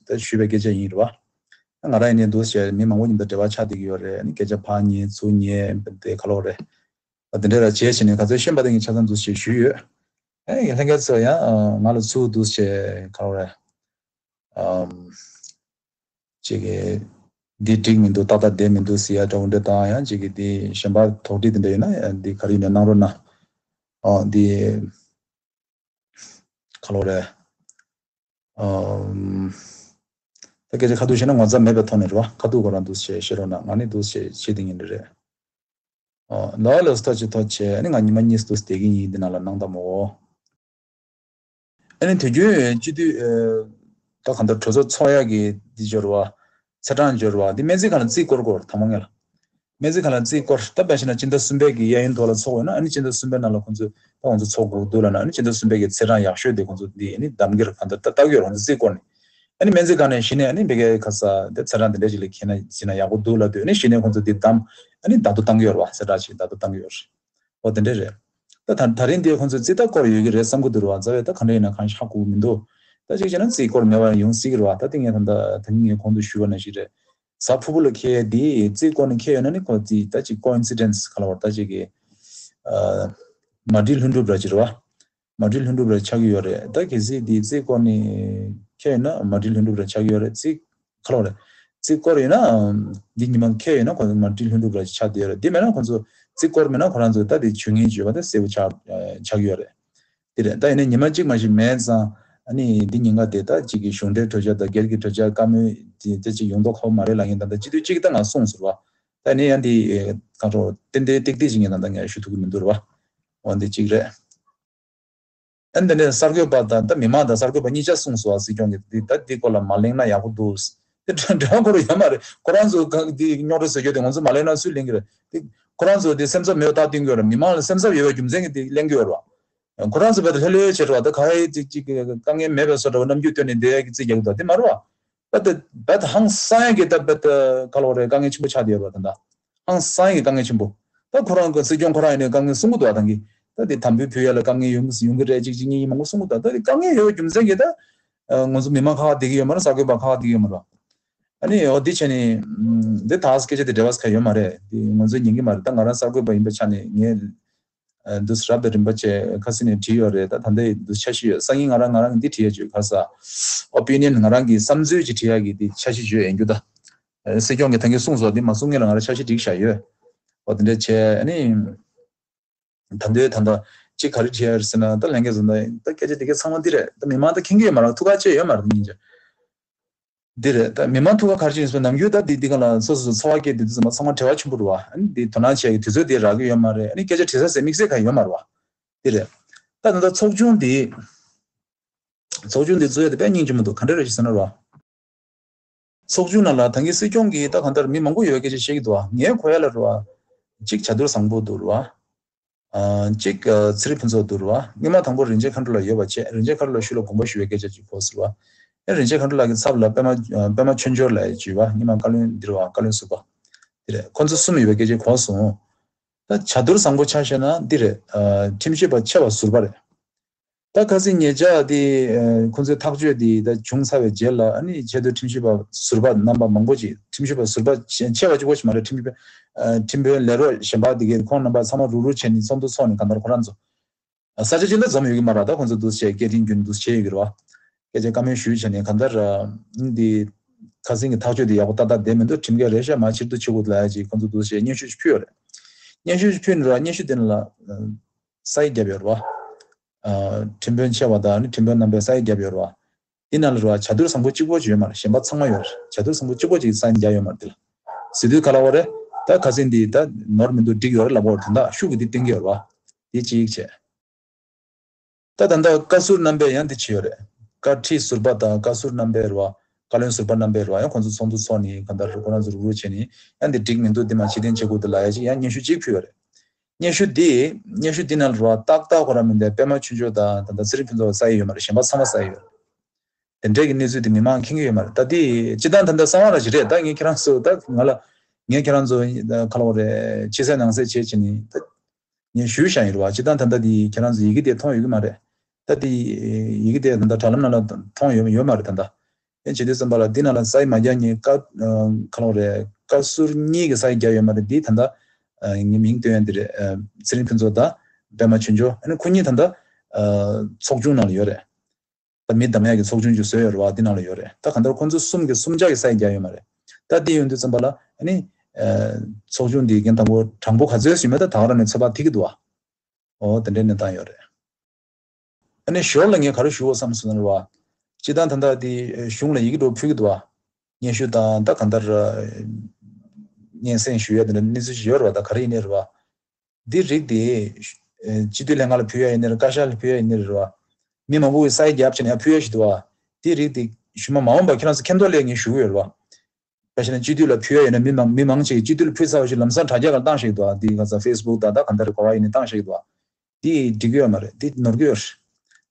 ད་ཞུས་པའི་སྐད་ཆ་ཡིན་རེད་བ། ང་རང་ཡིན་ནའི་འདུག་བྱས་མི་མང་པོ་མཉམ་དུ་འབྲེལ་བ་ཆགས་བསྡད་ཀྱི་ཡོད་རེད། ཨ་ནི་སྐད་ཆ་ཕར་ཉན་ཚུར་ཉན་དེ་ག་ལོག་རེད། དེ་འདྲ་ར་བྱས་བྱས་ནས་ག་ཚོད་ཤེས་པ་དེ་ངས་ཆ་ཚང་འདུག་བྱས་ཞུས་ཡོད། ཨ་ནི་ལྷན་རྒྱས་ཚོ་ཡང་ང་ལ་ཚུར་འདུག་བྱས་ག་ལོག་རེད། ཨམ། ཅིག་གིས་འདི་འགྲིག་མི་འདུག་ཏག་ཏག་བསྡད་མི་འདུག་ཟེར་ཡ་འདྲ་བོ་འདྲ་དང་། ཡང་ཅིག་གིས་འདི་གཞན་པ་དོགས་འདྲི་འདི་འདྲ་ཡོད་ན་ཡང་འདི་ག་རེ་ཡིན་ན་གནང་རོགས་གནང་། ཨོ་འདི་ག་ལོག་རེད། ཨམ། ད་སྐད་ཆ་ཁ་ཐུག་བཤད་ན་ངོ་ཚ་མེད་པའི་ཐོག་ནས་རེད་བ། ཁ་ཐུག་ཁོ་རང་འདུག་བྱས་བཤད་རོགས་གནང་། ང་ནི་འདུག་བྱས་བྱེད་དེ་ཡིན་རེད། ཨོ་ལོ་ལོ་སི་ཐོག་ཅིག་ཐོག་བྱས། ཨ་ནི་ང་ཉི་མ་གཉིས་སུ་འདུག་བསྡད་ཀྱི་ཡིན། འདི་ནང་ལ་གནང་དང་མོ། ཨ་ནི་དུས་རྒྱུན་སྤྱི་འཐུས་ཨ། ད་གང་ལྟར་གྲོས་ཚོགས་ཚོགས་ཡག་གི་འདི་འབྱོར་བ། ཚེས་གྲངས་འབྱོར་བ་འདི་སྨན་རྩིས་ཁང་ལ་རྩིས་སྐོར་སྐོར་དང་པོ་ངེས་ལ། སྨན་རྩིས་ཁང་ལ་རྩིས་སྐོར། ད་དཔེ་བཞག་ན་སྤྱི་ཟླ་གསུམ་པའི་གི་གཡས་གཡོན་ཐོག་ལ་ཚོགས་ཡོད་ན། ཨ་ནི་སྤྱི་ཟླ་གསུམ་པའི་ནང་ལ་ཁོང་ཚོས་ད་ང་ཚོ་ཚོགས་དགོས་འདུག་ལབ་ན། ཨ་ནི་སྤྱི་ཟླ་གསུམ་པའི་གི་ཚེས་གྲངས་ཡག་ཤོས་དེ་ཁོང་ཚོ་འདི་ཨ་ནི་གདམ་གྱི་རེད། གང་ལྟར་ལྟ་གི་ཡོད་རེད། ཁོང་ཚོ་རྩིས་སྐོར་ནས། ཨ་ནི་སྨན་རྩིས་ཁང་ནས་གཞི་ནས་ཨ་ནི་མི་སྒེར་ག་ས་དེ་ཚེས་གྲངས་དེ་འདྲ་ཞིག་ལ་འཁེལ་ན་ཟིན་ན་ཡག་པོ་འདུག་ལབ་དུས། ཨ་ནི་གཞི་ནས་ཁོང་ཚོ་འདི་གདམ། ཨ་ནི་བརྡ་ཐོ་བཏང་གི་ཡོད་རེད་བ། གསལ་བསྒྲགས་ཅིག་བརྡ་ཐོ་བཏང་གི་ཡོད་རེད། འོ་དེ་འདྲ་རེད། ད་ད་ད་རིང་འདི་ཁོང་ཚོས་རྩིས་ལྟ་སྐོར་ཡོད་ཀྱི་རེད་བསམ་གྱི་འདུག་རེད་བ། རྩ་བའི་ད་ག་འདྲ་ཡིན་ན་གང་ཤེས་ཧ་གོ་གི་མི་འདུག་ད་གཅིག་བྱས་ན་རྩིས་སྐོར་མེད་པ་ཡོང་སྲིད་ཀྱི་རེད་བ། ད་དེ་ངས་ད་ལྟ་ད་ནི་ངས་གོང་དུ་ཞུས་པ་ནང་བཞིན་རེད། གཟའ་ཕུར་བུ་ལ་འཁེལ་ཡས་འདི་རྩིས་སྐོར་ནས་འཁེལ་ཡོད་ན་ནི་ཁོ་རྩིས་ད་ཅིག་ཀོ་ཨིན་སི་ཌེན་སི་ག་ལ་བར་ད་ཅིག་གི་ཨ། མ་འགྲིག་ལྷུན་གྲུབ་ར་ཅིག་རེད་བ། མ་འགྲིག་ལྷུན་གྲུབ་ར་ཆགས་ཀྱི་ཡོད་རེད། ད་གལ་སྲིད་འདི་རྩིས་སྐོར་ནས་འཁེལ་ཡོད་ན་མ་འགྲིག་ལྷུན་གྲུབ་ར་ཆགས་ཀྱི་ཡོད་རེད། རྩིས་ག་ལ་བར་རེད། རྩིས་སྐོར་ཡོད་ན་འདི་ཉི་མ་འཁེལ་ཡོད་ན་ཁོ་མ་འགྲིག་ལྷུན་གྲུབ་ར་ཆགས་བསྡད་ཡོད་རེད། འདི་མེད་ན་ཁོ་ཚོ་རྩིས་སྐོར་མེད་ན་ཁོ་རང་ཚོ་ད་འདི་ཇུས་ངན་བརྗོད་པ་ད་གསལ་པོ་ཆགས་ཆགས་ཀྱི་ཡོད་རེད། དེ་རེད། ད་ཡིན་ནའི་ཉི་མ་གཅིག་མ་ཞིག་མེད་ཙང་། ཨ་ནི་འདི་ཉིན་ཀ་དེ་ད་གཅིག་གི་གཞུང་འབྲེལ་གྲོས་འཆར་དང་སྒེར་གྱི་གྲོས་འཆར་བཀའ་མོལ་དེ་ད་གཅིག་ཡོང་མདོག་ཁ་པོ་མ་རེད་ལབ་མཁན་དང་། ད་སྤྱི་འཐུས་གཅིག་ད་ང་གསུངས་ཟེར་བ། ད་ཡིན་ནའི་ཡང་འདི་གང་རོ་ཏན་ཏན་ཏིག་ཏིག་ཅིག་ངས་ད་ད་ངས་ཞུ་ཐུབ་ཀྱི་མི་འདུག་རེད་བ། འོ་འདི་གཅིག་རེད། ཨ་ནི་དེ་ནས་གསར་འགོད་པ་དང་ད་མི་མང་དང་གསར་འགོད་པ་གཉིས་ཆ་གསུངས་སོང་བ། སྲིད་སྐྱོང་གིས་འདི་ད་འདི་སྐོར་ལ་མ་གླེང་ན་ཡག་པོ་འདུག་འདི་འབྲེལ་བ་ཁོ་རང་ཡོད་མ་རེད། ཁོ་རང་ཚོ་གང་འདི་རྙོག་དྲ་བཟོ་རྒྱུ་དེ་ང་ཚོ་མ་གླེང་ན་སུས་གླེང་གི་རེད། འདི་ཁོ་རང་ཚོ་འདི་སེམས་འཚབ་མེད་པ་ད་སྟོན་གྱི་ཡོད་རེད། མི་མང་ལ་སེམས་འཚབ་ཡོད་པའི་རྒྱུ་མཚན་གྱིས་འདི་གླེང་གི་ཡོད་རེད་བ། ཁོ་རང་ཚོ་བད་ལྷོད་ལྷོད་བྱེད་རེད་བ། ད་ག་ཡེ་ཅིག་ཅིག་དཀའ་ངལ་མེད་པའི་བཟོ་འདྲ་བ་རྣམ་འགྱུར་སྟོན་ནས་འདི་ཡ་གི་རྩིས་རྒྱག་གི་འདུག་དེ་མ་རེད་བ། བད་བད་ཧང་སང་ཡ་གི་ད་བད་ག་ལ་བ་རེད། དཀའ་ངལ་ཆེན་པོ་ཆགས་བསྡད་ཡོད་རེད་བ། ད་ད་ཧང་སང་ཡ་གི་དཀའ་ངལ་ཆེན་པོ། ད་ཁོ་རང་གི་སྲིད་སྐྱོང་ཁོ་རང་ཡིན་ནའི་དཀའ་ངལ་གསུང་གི་འདུག་བ། ད་གི་ད་དེ་དམ་འབུལ་ཕུལ་ཡ་ལ་དཀའ་ངལ་ཡོང་གི་ཡོང་གི་རེད། ཅིག་ཅིག་གཉིས་གཉིས་མང་པོ་གསུང་གི་འདུག་ད་དེ་དཀའ་ངལ་ཡོད་པའི་རྒྱུ་མཚན་གྱིས་ད་ང་ཚོ་མི་མང་ཁ་ཁ་བསྡད་ཀྱི་ཡོད་མ་རེད། གསར་འགོད་པ་ཁ་ཁ་བསྡད་ཀྱི་ཡོད་མ་རེད་བ། ཨ་ནི་འོ་འདི་བྱས་ནས་འདི་ད་སྐད་ཆ་དེ་འབྲེལ་བ་ཁ་ཡོད་མ་རེད། དེ་ང་ཚོས་ཉན་གྱི་མ་རེད། ད་ང་རང་གསར་འགོད་པ་ཡིན་པའི་ཆ་ནས་ངས། འདུག་རབ་དང་རིམ་པ་བྱས་ཁ་སང་ནས་བྲིས་ཡོད་རེད། ད་ད་ལྟའི་འདུག་འཆར་གཞི་ཡོད། སང་ཉིན་ང་རང་ང་རང་གི་འདི་བྲིས་ཡ་བྱོས། ཁ་ས་ཨོ་པི་ནི་ཡན་ང་རང་གི་བསམ་ཚུལ་ཅིག་བྲིས་ཡ་གི་འདི་འཆར་གཞི་བྱོས་ཡིན་རྒྱུ་ད། སྲིད་སྐྱོང་གི་ཐང་གི་གསུངས་སོ། འདི་མ་གསུང་སྔོན་ལ་ང་རང་འཆར་གཞི་སྒྲིག་བཞག་ཡོད། ཨོ་དེ་འདྲ་བྱས་ཨ་ནི། ད་འདོད་ད་ད་ཅིག་ག་རེ་བྲིས་ཡ་རེད་ཟེར་ན། ད་ལྷན་རྒྱས་ཚོ་ད་ད་སྐད་ཆ་དེ་གའི་ཚང་མ་འདི་རེད། ད་མི་མང་ད་མཁྱེན་གྱི་ཡོད་མ་རེད། ཐུགས་ཁག་ཆེ་ཡོད་མ་རེད་སྙིང་རྗེ། འདི་རེད། ད་མི་མང་ཐུགས་ཁག་ག་རེ་བྱུང་ཡིན་ཟེར་ན། ནམ་རྒྱུན་ད་འདི་འདི་ག་ལ་སོ་སོ་སོ་འཚོ་བ་སྐྱེལ་དུས་དུས་ཚང་མ་ཚང་མ་བྲེལ་བ་ཆེན་པོ་རེད་བ། ཨ་ནི་འདི་དོ་སྣང་བྱེད་ཡག་གི་དུས་ཚོད་འདི་རག་གི་ཡོད་མ་རེད། ཨ་ནི་སྐད་ཆ་དྲི་ས་ཟེར་དམིགས་བསལ་ག་ཡོད་མ་རེད་བ། འདི་རེད། ད་ད་ལྟ་ཚོགས་ཆུང་འདི་ཚོགས་ཆུང་འདི་བཟོ་ཡ་དེ་དཔེ་སྙིང་རྗེ་མོ་འདུག་ག་འདྲ་རེད་ཟེར་ན་རེད་བ། ཚོགས་ཆུང་ནང་ལ་ད་གིན་སྲིད་སྐྱོང་གིས་ད་གང་ལྟར་མི་མང་པོ་ཡོད་སྐད་ཆ་བཤད་ཀྱི་འདུག་བ། ངས་གོ་ཡ་ལ་རེད་བ། གཅིག་བྱ་དུར་བཟང་པོ་འདུག་རེད་བ། གཅིག་ཚེ་རིང་ཕུན་ཚོགས་འདུག་རེད་བ། སྔོན་མ་དང་པོ་རིན་ཆེན་མཁའ་འགྲོ་ལགས་ཡོད་པ་བྱས། རིན་ཆེན་མཁའ་འགྲོ་ལགས་ཤུལ་ལ་དགོངས་པ་ཞུ་བའི་སྐད་ཆ་ཅིག་གོ་ཟེར་བ། ཨེ་རིན་ཆེན་མཁའ་འགྲོ་ལགས་ཀྱི་ཚབ་ལ་པད་མ་པད་མ་ཆོས་འབྱོར་ལགས་ཡོད་བ། སྔོན་མ་བཀའ་བློན་འདིར་བ་བཀའ་བློན་ཟུར་པ། འདི་རེད། ཁོ་ཚོ་གསུམ་ཡོད་པའི་སྐད་ཆ་གོ་སོང་། ད་བྱ་དུར་བཟང་པོ་ཆ་བཞག་ན་འདི་རེད། ཁྲིམས་ཞིབ་པ་ཆེ་བ་ཟུར་པ་རེད། ད་ཁ་སང་ཉེ་ཆར་དེ་ཁོང་ཚོའི་ཐག་གཅོད་དེ་ད་བྱུང་ཚར་བའི་རྗེས་ལ། ཨ་ནི་ཆེས་མཐོའི་ཁྲིམས་ཞིབ་པ་ཟུར་པ་རྣམ་པ་མང་པོ་ཅིག་ཁྲིམས་ཞིབ་པ་ཟུར་པ་ཆེ་ཆེ་བ་གཅིག་པོ་ཞིག་མ་རེད། ཁྲིམས་ཞིབ་པ་ཁྲིམས་དཔོན་ལས་རོགས་གཞན་པ་དེ་གས་ཁོང་རྣམ་པ་ཚང་མ་རུག་རུག་བྱས་ནས་ཚོགས་འདུ་ཚོགས་ནས་གང་ལྟར་ཁོ་རང་ཚོ་ས་ཆ་གཅིག་ལ་འཛོམས་ཡོད་ཀྱི་མ་རེད། ད་ཁོང་ཚོ་འདུག་བྱས་སྐད་འཕྲིན་བརྒྱུད་འདུག་བྱས་ཡོད་ཀྱི་རེད་བ། སྐད་ཆ་བཀའ་མོལ་ཞུས་བྱས་ནས་གང་ལྟར་འདི་ཁ་སང་གི་ཐག་གཅོད་དེ་ཡག་པོ་ཏག་ཏག་བསྡད་མི་འདུག་ཁྲིམས་འགལ་རེད་ཤག་མ་ཕྱིར་བསྡུ་བྱེད་དགོས་ལབ་ཡ་ཅིག་ཁོང་ཚོ་འདུག་བྱས་སྙན་ཞུ་ཞིག་ཕུལ་ཡོད་རེད། སྙན་ཞུ་ཞིག་ཕུལ་ནས་རེད་བ། སྙན་ཞུ་དེ་ནང་ལ་ས་ཡིག་བརྒྱབ་ཡོད་རེད་བ། ཁྲིམས་དཔོན་ཆེ་བ་དང་ཨ་ནི་ཁྲིམས་དཔོན་རྣམ་པས་ས་ཡིག་བརྒྱབ་ཡོད་རེད་བ། འདི་ནང་ལ་རེད་བ། བྱ་དུར་བཟང་པོ་གཅིག་པོ་ཅིག་ཡོད་མ་རེད། གཞན་པ་ཚང་མ་ཡོད་རེད། བྱ་དུར་བཟང་པོ་གཅིག་པོ་ཅིག་ས་ཡིག་བརྒྱབ་ཡོད་མ་རེད། དེ་ལ་ཟེར་དུས་ག་ལབ་པ་རེད། ད་ཁ་སང་འདི་ད་ནོར་མི་འདུག་འགྲིག་ཡོད་རེད་ལབ་པ་རེད། དོན་དག་ཤུགས་ཀྱིས་འདི་བསྟན་གྱི་ཡོད་རེད་བ། འདི་གཅིག་བྱས། ད་ད་ལྟ་བཀའ་ཟུར་རྣམ་པས་ཡང་འདི་བྱས་ཡོད་རེད། བཀའ་ཁྲི་ཟུར་པ་དང་བཀའ་ཟུར་རྣམ་པས་རེད་བ། བཀའ་བློན་ཟུར་པ་རྣམ་པས་རེད་བ། ཡང་ཁོང་ཚོ་ཚོགས་འདུ་ཚོགས་ནས་གང་ལྟར་ཁོ་རང་ཚོ་རུག་རུག་བྱས་ནས་ཡང་འདི་འགྲིག་མི་འདུག་འདི་མ་ཕྱིར་འཐེན་བྱེད་དགོས་འདུག་ལབ་ཡ་ཅིག་ཡང་སྙན་ཞུ་གཅིག་ཕུལ་ཡོད་རེད། སྙན་ཞུ་འདི་སྙན་ཞུ་འདི་ནང་ལ་རེད་བ། ཏག་ཏག་ཁོ་རང་མི་འདུག་པད་མ་ཆོས་འབྱོར་དང་ད་ལྟ་ཚེ་རིང་ཕུན་ཚོགས་ས་ཡིག་ཡོད་མ་རེད། གཞན་པ་ཚང་མ་ས་ཡིག་ཡོད་རེད། དེ་འདྲས་ཀྱི་གནས་ཚུལ་དེ་མི་མང་མཁྱེན་གྱི་ཡོད་མ་རེད། ད་དེ་སྤྱི་བཏང་ད་ལྟ་གསང་བ་རང་ཞིག་རེད། ད་ངས་ཁྱེད་རང་ཚོ་ད་ང་ལ་ངས་ཁྱེད་རང་ཚོ་ག་ལབ་དགོས་རེད། ཕྱི་གསལ་ནང་གསལ་བྱས་བྱས་ནས་ད་ངས་ཞུས་བཞག་ཡིན་རེད་བ། སྤྱི་བཏང་ད་ལྟ་དེ་ཁྱེད་རང་ཚོ་ཡི་གེ་དེ་མཐོང་ཡོད་ཀྱི་མ་རེད། ད་དེ་ཡི་གེ་དེ་ད་ལྟ་དྲ་ལམ་ནང་ལ་མཐོང་ཡོད་ཡོད་མ་རེད། ད་ལྟ་ཨེ་བྱེད་དུས་ཙམ་པ་ལ་འདི་ནང་ལ་ས་ཡིག་མ་བརྒྱབ་ངས་བཀའ་ག་ལབ་དགོས་རེད། བཀའ་ཟུར་གཉིས་ཀྱི་ས་ཡིག་བརྒྱབ་ཡོད་མ་རེད། འདི་ད་ལྟ་ངས་མིང་བཏོན་ཡ་འདི་རེད། ཚེ་རིང་ཕུན་ཚོགས་དང་པད་མ་ཆོས་འབྱོར། ཨ་ནི་ཁོ་གཉིས་ད་ལྟ་ཚོགས་ཆུང་ནང་ལ་ཡོད་རེད། ད་མི་བདམས་ཡག་གི་ཚོགས་ཆུང་ཅིག་བཟོས་ཡོད་རེད་བ། འདི་ནང་ལ་ཡོད་རེད། ད་གང་ལྟར་ཁོང་ཚོ་གསུམ་གྱི་གསུམ་ཆ་གི་ས་ཡིག་བརྒྱབ་ཡོད་མ་རེད། ད་འདི་ཡོང་དུས་ཙམ་པ་ལ་ཨ་ནི་ཚོགས་ཆུང་འདི་རྒན་དང་པོ་དྲང་པོ་ག་ཚོད་ཞིག་མེད། ད་ད་ག་རང་ནས་ཚོད་དཔག་ཐིག་གི་འདུག་བ། འོ་དེ་འདྲའི་གནས་སྟངས་ཡོད་རེད། ཨ་ནི་ཞོར་ལ་ངས་ག་རེ་ཞུ་དགོས་བསམ་སོང་ན་རེད་བ། སྤྱི་བཏང་ད་ལྟ་འདི་གཞུང་ལ་ཡི་གེ་འདྲ་ཕུལ་གི་འདུག་བ། སྙན་ཞུ་དང་ད་གང་ལྟར་སྙན་སེང་ཞུ་ཡ་དེ་འདྲ་གནས་ཚུལ་ཞིག་ཡོད་རེད་བ། ད་ག་རེ་ཡིན་ནའི་རེད་བ། འདི་རིགས་དེ་སྤྱི་འཐུས་ལྷན་ཁང་ལ་ཕུལ་ཡ་ཡིན་ནའི་རེད། བཀའ་ཤག་ལ་ཕུལ་ཡ་ཡིན་ནའི་རེད་བ། མི་མང་པོ་གིས་ས་ཡིག་བརྒྱབ་བྱས་ནས་ཡར་ཕུལ་ཡ་ཞིག་འདུག་བ། འདི་རིགས་དེ་ཞུ་མ་མ་འོངས་པ་ཁྱེད་རང་ཚོ་མཁྱེན་རྟོགས་སླད་ངས་ཞུ་གི་ཡོད་རེད་བ། དཔེ་བྱས་ན་སྤྱི་འཐུས་ལ་ཕུལ་ཡ་ཡོད་ན་མི་མང་མི་མང་ཅིག་གིས་སྤྱི་འཐུས་ལ་ཕུལ་ཚར་བ་ཞིག་ལམ་སང་དྲ་རྒྱ་སྒང་བཏང་བཞག་གི་འདུག་ཨ། འདི་ང་ཚོ་ཕེ་སི་བུག་དང་ད་གང་ལྟར་ག་བ་ཡིན་ནའི་བཏང་བཞག་གི་འདུག་ཨ། འདི་འགྲིག་གི་ཡོད་མ་རེད། འདི་ནོར་གི་ཡོད་རེད།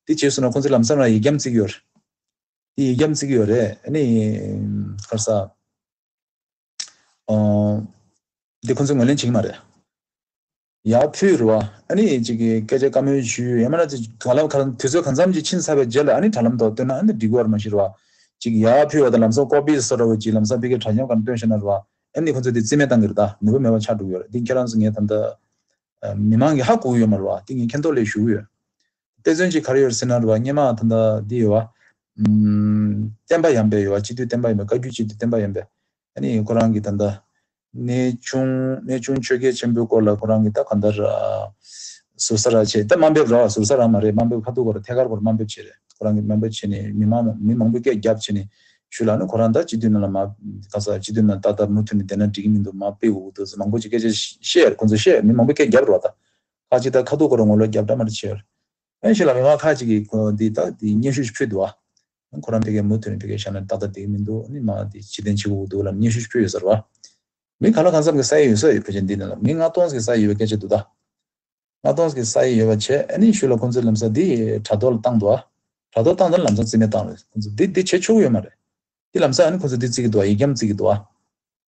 འདི་བྱས་སོང་ན་ཁོང་ཚོས་ལམ་སང་རང་ཡིག་རྒྱམ་བརྩི་གི་ཡོད་རེད། འདི་ཡིག་རྒྱམ་བརྩི་གི་ཡོད་རེད། ཨ་ནི་ག་རེ་ཟ། ཨོ། འདི་ཁོང་ཚོས་ངོས་ལེན་བྱེད་ཀྱི་མ་རེད། ཡར་ཕུལ་རེད་བ། ཨ་ནི་ཅིག་གི་སྐད་ཆ་བཀའ་མོལ་ཞུས་ཡོད་མ་རེད། ཅིག་ག་ལ་ག་དུས་ཚོད་གང་འཚམ་ཅིག་ཕྱིན་ཚར་བའི་རྗེས་ལ་ཨ་ནི་དྲ་ལམ་ཐོག་བཏོན་ན་ཨ་ནི་འགྲིག་གི་ཡོད་རེད་མ་གཞི་རེད་བ། ཅིག་ཡར་ཕུལ་བ་དང་ལམ་སང་ཀོ་པི་བཟོ་འདྲ་བོ་ཅིག་ལམ་སང་ཕ་གིའི་དྲ་ལམ་སྒང་བཏོན་བཞག་ན་རེད་བ། ཨ་ནི་ཁོང་ཚོས་འདི་རྩིས་མེད་བཏང་གི་རེད། ད་ནུས་པ་མེད་པ་ཆགས་འགྲོ་གི་ཡོད་རེད། འདི་ཁྱེད་རང་ཚོ་ངས་ད་ལྟ་མི་མང་གིས་ཧ་གོ་གི་ཡོད་མ་རེད་བ། འདི་ངས་མཁྱེན་རྟོགས་སླད་ཞུ་གི་ཡོད། དཔེ་མཚོན་ཅིག་ག་རེ་ཡོད་ཟེར་ན་རེད་བ། སྔོན་མ་ད་ལྟ་འདི་ཡོད་བ། ཨམ། བསྟན་པ་ཡར་འཕེལ་ཡོད་བ། སྤྱི་འཐུས་བསྟན་པ་ཡར་འཕེལ། བཀའ་བརྒྱུད་སྤྱི་འཐུས་བསྟན་པ་ཡར་འཕེལ། ཨ་ནི་ཁོ་རང་གིས་ད་ལྟ་གནས་ཆུང་གནས་ཆུང་ཆོས་རྒྱལ་ཆེན་པོའི་སྐོར་ལ་ཁོ་རང་གིས་ད་གང་ལྟར་ཨ། ཟུར་ཟ་ར་བྱས། ད་དམའ་འབེབས་ར་བ། ཟུར་ཟ་ར་མ་རེད། དམའ་འབེབས་ཁ་ཐུག་སྐོར་ཐད་ཀར་སྐོར་དམའ་འབེབས་བྱས་རེད། ཁོ་རང་གིས་དམའ་འབེབས་བྱས་ནས་མི་མང་མི་མང་པོས་སྐད་བརྒྱབ་བྱས་ནས་ཞུ་ལ་ནི་ཁོ་རང་ད་སྤྱི་འཐུས་ནང་ལ་མ་ག་ས་སྤྱི་འཐུས་ནང་ཏག་ཏག་མུ་མཐུད་ནས་བསྡད་ན་འགྲིག་གི་མི་འདུག་མར་ཕུད་དགོས་ཀྱི་འདུག་ཟེར་མང་པོ་ཅིག་སྐད་ཆ་བཤད། ཁོ་ཚོས་བཤད། མི་མང་པོས་སྐད་བརྒྱབ་རེད་བ། ད་ཁ་ཅིག་ད་ཁ་ཐུག་སྐོར་ངོ་ལོག་རྒྱབ་འདྲ་མ་འདྲ་བྱས། ཨེ་ཞིག་ལ་མི་མང་ཁ་ཅིག་གིས་ཁོ་འདི་ད་འདི་སྙན་ཞུ་ཞིག་ཕུལ་འདུག་བ། ཁོ་རང་ཕ་གིར་མུ་མཐུད་ནས་ཕ་གིར་བཞག་ན་ཏག་ཏག་བསྡད་ཀྱི་མི་འདུག་ཨ་ནི་མ་འདི་ཕྱིར་འཐེན་བྱེད་དགོས་འདུག་ལབ་སྙན་ཞུ་ཞིག་ཕུལ་ཡོད་ཟེར་བ། མི་གང་ལ་གང་འཚམ་གྱི་ས་ཡིག་ཡོད་ས་ཡོད། ཕལ་ཆེར་འདི་ནང་ལ་མི་ལྔ་སྟོང་ཙམ་གྱི་ས་ཡིག་ཡོད་པའི་སྐད་ཆ་འདུག་ད། ལྔ་སྟོང་ཙམ་གྱི་ས་ཡིག་ཡོད་པ་བྱས། ཨ་ནི་ཞུ་ལ་ཁོང་ཚོས་ལམ་སང་འདི་དྲ་ཐོག་ལ་བཏང་འདུག་བ། དྲ་ཐོག་བཏང་ད་ལམ་སང་རྩིས་མེད་བཏང་རེད། ཁོང་ཚོས་འདི་འདི་བྱེད་ཆོག་གི་ཡོད་མ་རེད། འདི་ལམ་སང་ཨ་ནི་ཁོང་ཚོས་འདི་བརྩི་གི་འདུག་བ། ཡིག་རྒྱམ་བརྩི་གི་འདུག་བ།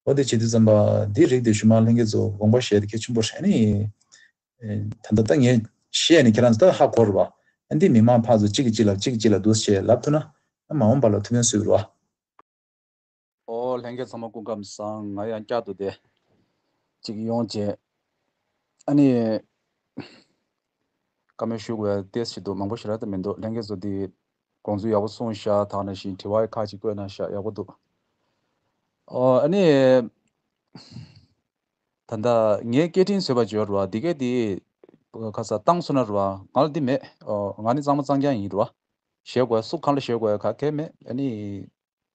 འོ་དེ་བྱེད་དུས་ཙམ་པ་འདི་རིགས་དེ་ཞུ་མ་ལྷན་རྒྱས་ཚོ་དགོངས་པ་བཞེས་དེ་གལ་ཆེན་པོ་རེད། ཨ་ནི་ད་ལྟ་ད་ངས་བཤད་ནས་ཁྱེད་རང་ཚོ་ད་ཧ་གོ་རེད་བ། ཨ་འདི་མི་མང་ཕར་ཚུར་གཅིག་གིས་གཅིག་ལ་གཅིག་གིས་གཅིག་ལ་འདུག་བྱས་ལབ་ཐུབ་ན་ཨ་མ་འོངས་པ་ལ་ཐུགས་ཕན་གསོས་རེད་བ། ཨོ་ལྷན་རྒྱས་ཚང་མ་སྐུ་ཁམས་བཟང་། ང་ཡང་བསྐྱར་དུ་དེ་གཅིག་ཡོང་བྱས། ཨ་ནི། བཀའ་མོལ་ཞུ་དགོས་ཏེ་ཞིག་འདུག་མང་པོ་ཞེ་དྲག་ད་མི་འདུག་ལྷན་རྒྱས་ཚོ་འདི་དགོངས་ཚུལ་ཡག་པོ་གསུངས་ཤག་དེ་ནང་བཞིན་དྲི་བ་ཁག་ཅིག་བཀོད་གནང་ཤག་ཡག་པོ་འདུག་ཨོ་ཨ་ནི། ད་ལྟ་ངས་སྐད་འཕྲིན་བཟོས་པ་འབྱོར་བ་འདི་གས་འདི། ཁ་ས་བཏང་སོང་ན་རེད་བ། ང་ལ་འདི་མེད། ཨོ་ང་ནི་གཙང་མ་གཙང་རྐྱང་ཡིན་རེད་བ། བཞེས་དགོས་སུ་གང་ལ་བཞེས་དགོས་ག་གས་མེད། ཨ་ནི།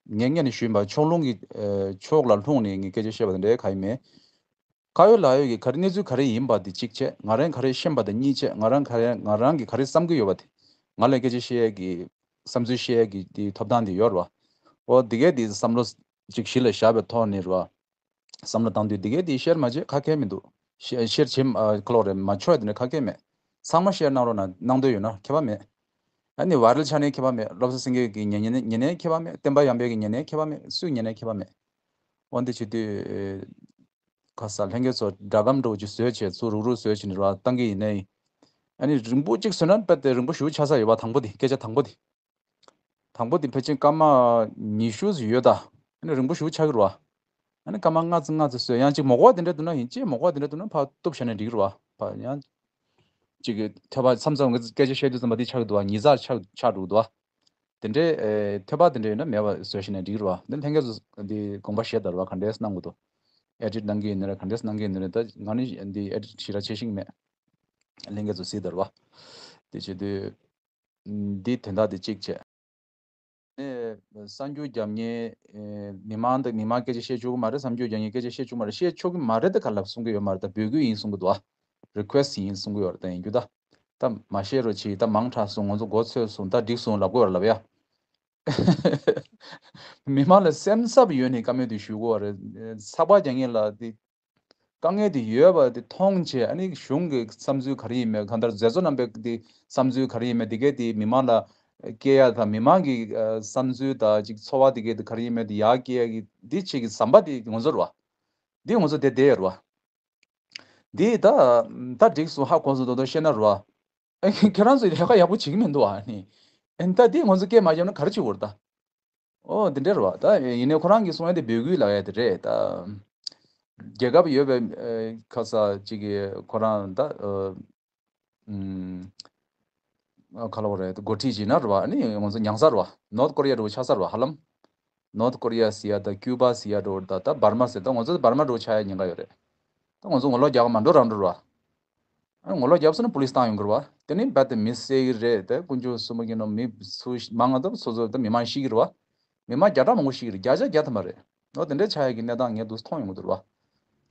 ངས་སྔོན་ནས་ཞུས་པ་ཕྱོགས་ལྷུང་གི་ཨ་ཕྱོགས་ལ་ལྷུང་ནས་ངས་སྐད་ཆ་བཤད་པ་དེ་འདྲའི་ག་ཡི་མེད། ཁ་ཡོད་ལག་ཡོད་ཀྱི་ག་རེ་གནས་ཚུལ་ག་རེ་ཡིན་པ་དེ་གཅིག་བྱས། ང་རང་ག་རེ་ཤེས་པ་དེ་གཉིས་བྱས། ང་རང་ག་རེ་ང་རང་གིས་ག་རེ་བསམ་གྱི་ཡོད་པ་དེ། ང་ལ་སྐད་ཆ་བཤད་ཡས་ཀྱི་བསམ་ཚུལ་བཤད་ཡས་ཀྱི་དེ་ཐོབ་ཐང་དེ་ཡོད་རེད་བ། འོ་དེ་གས་དེ་བསམ་བློ་ཅིག་གཞི་ལ་བཞག་པའི་ཐོག་ནས་རེད་བ། བསམ་བློ་བཏང་དུས་དེ་གས་དེ་བཤད་མ་བྱས་ཁ་ཁས་མི་འདུག་ཤེར་ཤེར་བྱེད་ཨ་ཁ་ལོ་རེད་མ་ཆོག་ཡ་དེ་འདྲ་ག་གེ་མེད། ཚང་མ་ཤེར་གནང་རོགས་གནང་། གནང་འདོད་ཡོད་ན་ཁྱད་པར་མེད། ཨ་ནི་ཝའི་རལ་ཆགས་ནའི་ཁྱད་པར་མེད། བློ་བཟང་སེང་གེ་གི་ཉན་ཉན་ཉན་ནའི་ཁྱད་པར་མེད། བསྟན་པ་ཡར་འཕེལ་གི་ཉན་ནའི་ཁྱད་པར་མེད། སུས་ཉན་ནའི་ཁྱད་པར་མེད། འོན་ཏེ་བྱེད་དུས། ཁ་ས་ལྷན་རྒྱས་ཚོ་སྒྲ་སྒམ་འདྲ་བོ་ཅིག་བཟོས་བྱས་ཚུར་རུག་རུག་བཟོས་བྱས་ནས་ར་བཏང་གི་ཡིན་ནའི། ཨ་ནི་རིང་པོ་གཅིག་བཟོས་ན་དཔེ་དེ་རིང་པོ་ཞེ་པོ་ཆགས་ས་ཡོད་པ། དང་པོ་དེ་སྐད་ཆ་དང་པོ་དེ། དང་པོ་དེ་ཕལ་ཆེར་སྐར་མ་ཉི་ཤུ་ཙམ་ཡོད་ད། ཨ་ནི་རིང་པོ་ཞེ་པོ་ཆགས་ཀྱི་རེད་བ། ཨ་ནི་སྐར་མ་ལྔ་ཙམ་ལྔ་ཙམ་བཟོས། ཡང་གཅིག་མོག་པ་དེ་འདྲ་འདུག་ན་ཡིན། གཅིག་མོག་པ་དེ་འདྲ་འདུག་ན་ཕར་གཏུབ་བྱས་ན་འགྲིག་གི་རེད་བ། ཕར་ཡང་གཅིག་གི་ཐོད་པ་མཚམས་མཚམས་ངས་སྐད་ཆ་བཤད་དུས་ཙམ་པ་དེ་ཆགས་ཀྱི་འདུག་བ། ཉིས་རྩ་ཆགས་ཆགས་འགྲོ་གི་འདུག་བ། དེ་འདྲའི་ཨེ་ཐོད་པ་དེ་འདྲ་ཡོད་ན་མེད་པ་བཟོས་བྱས་ན་འགྲིག་གི་རེད་བ། འདི་ལྷན་རྒྱས་ཚོ་འདི་དགོངས་པ་བཞེས་དང་རེད་བ། ག་འདྲས་གནང་དགོས་འདུག་ཨེ་ཌིཊ་གནང་གི་ཡིན་ན་རེད། ག་འདྲས་གནང་གི་ཡིན་ན་རེད། ད་ང་ནི་འདི་ཨེ་ཌིཊ་ཞེ་དྲག་བྱེད་ཤེས་ཀྱི་མེད། ལྷན་རྒྱས་ཚོ་གཟིགས་དང་རེད་བ། དེ་བྱེད་དུས་འདི་དོན་དག་འདི་གཅིག་བྱས། ནས་གསར་འགྱུར་རྒྱབ་མཁན་ཨེ་མི་མང་དང་མི་མང་སྐད་ཆ་བཤད་ཆོག་གི་མ་རེད། གསར་འགྱུར་རྒྱབ་མཁན་སྐད་ཆ་བཤད་ཆོག་གི་མ་རེད། བཤད་ཆོག་གི་མ་རེད་དེ་ག་ལབ་གསུང་གི་ཡོད་མ་རེད། ད་འབོད་སྐུལ་ཡིན་གསུང་གི་འདུག་ཨ། རི་ཁུ་ཨེ་སི་ཊི་ཡིན་གསུང་གི་ཡོད་རེད། ད་ཡིན་རྒྱུ་ད། ད་མ་བཤད་རོགས་བྱེད། ད་མང་དྲགས་སོང་། ང་ཚོ་མགོ་ཚོས་སོང་། ད་འགྲིག་སོང་ལབ་དགོས་རེད་ལབ་ཡ། མི་མང་ལ་སེམས་འཚབ་ཡོད་ནི་བཀའ་མོལ་དེ་ཞུ་དགོས་པ་རེད། ཚགས་པར་རྒྱག་མཁན་ལ་དེ་དཀའ་ངལ་དེ་ཡོད་པ་དེ་མཐོང་བྱས། ཨ་ནི་གཞུང་གི་བསམ་ཚུལ་ག་རེ་ཡིན་མེད། གང་ལྟར་མཛད་གཙོ་རྣམ་པའི་དེ་བསམ་ཚུལ་ག་རེ་ཡིན་མེད་དེ་གས་དེ་མི་མང་ལ་སྐྱེལ་ཡ་དང་། མི་མང་གི་ཨ་བསམ་ཚུལ་དང་ཅིག་ཚོར་བ་དེ་གས་དེ་ག་རེ་ཡིན་མེད་དེ་ཡར་སྐྱེལ་ཡ་གི་དེ་ཆེད་ཀྱི་ཟམ་པ་དེ་ང་ཚོ་རེད་བ། འདི་ང་ཚོ་དེ་བསྡད་ཡོད་རེད་བ། འདི་ད་ད་འགྲིག་སོང་། ཧ་གོ་སོང་། དོ་དོ་བཤད་ན་རེད་བ། ཨ་ཁྱེད་རང་ཚོ་ལས་ཀ་ཡག་པོ་བྱེད་ཀྱི་མི་འདུག་ཨ་ནི། ཨ་ནི་ད་འདི་ང་ཚོ་སྐད་མ་བརྒྱབ་ན་ག་རེ་བྱེད་དགོས་རེད་ད། ཨོ་འདི་འདྲ་རེད་བ། ད་ཡིན་ནའི་ཁོ་རང་གིས་གསུང་ཡ་དེ་འབོད་སྐུལ་ལབ་ཡ་དེ་རེད་ད། རྒྱལ་ཁབ་ཡོད་པའི་ཨ་ཁ་ས་ཅིག་གིས་ཁོ་རང་ད་ཨ་ཨུམ། ཨ་ག་ལབ་དགོས་རེད། འགོ་ཁྲིད་ཅིག་ན་རེད་བ། ཨ་ནི་ང་ཚོ་མྱངས་ས་རེད་བ། ནོར་ཐ་ཀོ་རི་ཡ་འདྲ་བོ་ཆགས་ས་རེད་བ། ཧ་ལམ་ནོར་ཐ་ཀོ་རི་ཡ་ཟེར་ཡ་དང་ཀིའུ་བ་ཟེར་ཡ་འདྲ་བོ་ད་ད་འབར་མ་ཟེར། ད་ང་ཚོ་འབར་མ་འདྲ་བོ་ཆགས་ཡ་ཉེན་ཁ་ཡོད་རེད། ད་ང་ཚོ་ངོ་ལོག་རྒྱག་ག་མ་འགྲོ་རང་འགྲོ་རེད་བ། ཨ་ངོ་ལོག་རྒྱབ་སོང་ན་པུ་ལིས་བཏང་ཡོང་གི་རེད་བ། དེ་ནི་རྦད་དེ་མི་བསད་ཀྱི་རེད། དེ་དཀོན་མཆོག་གསུམ་པོ་གིས་ནོ་མི་སུ་མང་ང་ད་སོ་སོ་ད་མི་མང་ཤི་གི་རེད་བ། མི་མང་བརྒྱ་ཕྲག་མང་པོ་ཤི་གི་རེད། བརྒྱ་ཆ་བརྒྱ་ཐམ་པ་རེད། ནོ་དེ་འདྲའི་ཆགས་ཡ་གི་གནས་སྟངས་ངས་འདུག་མཐོང་ཡོང་གི་འདུག་རེད་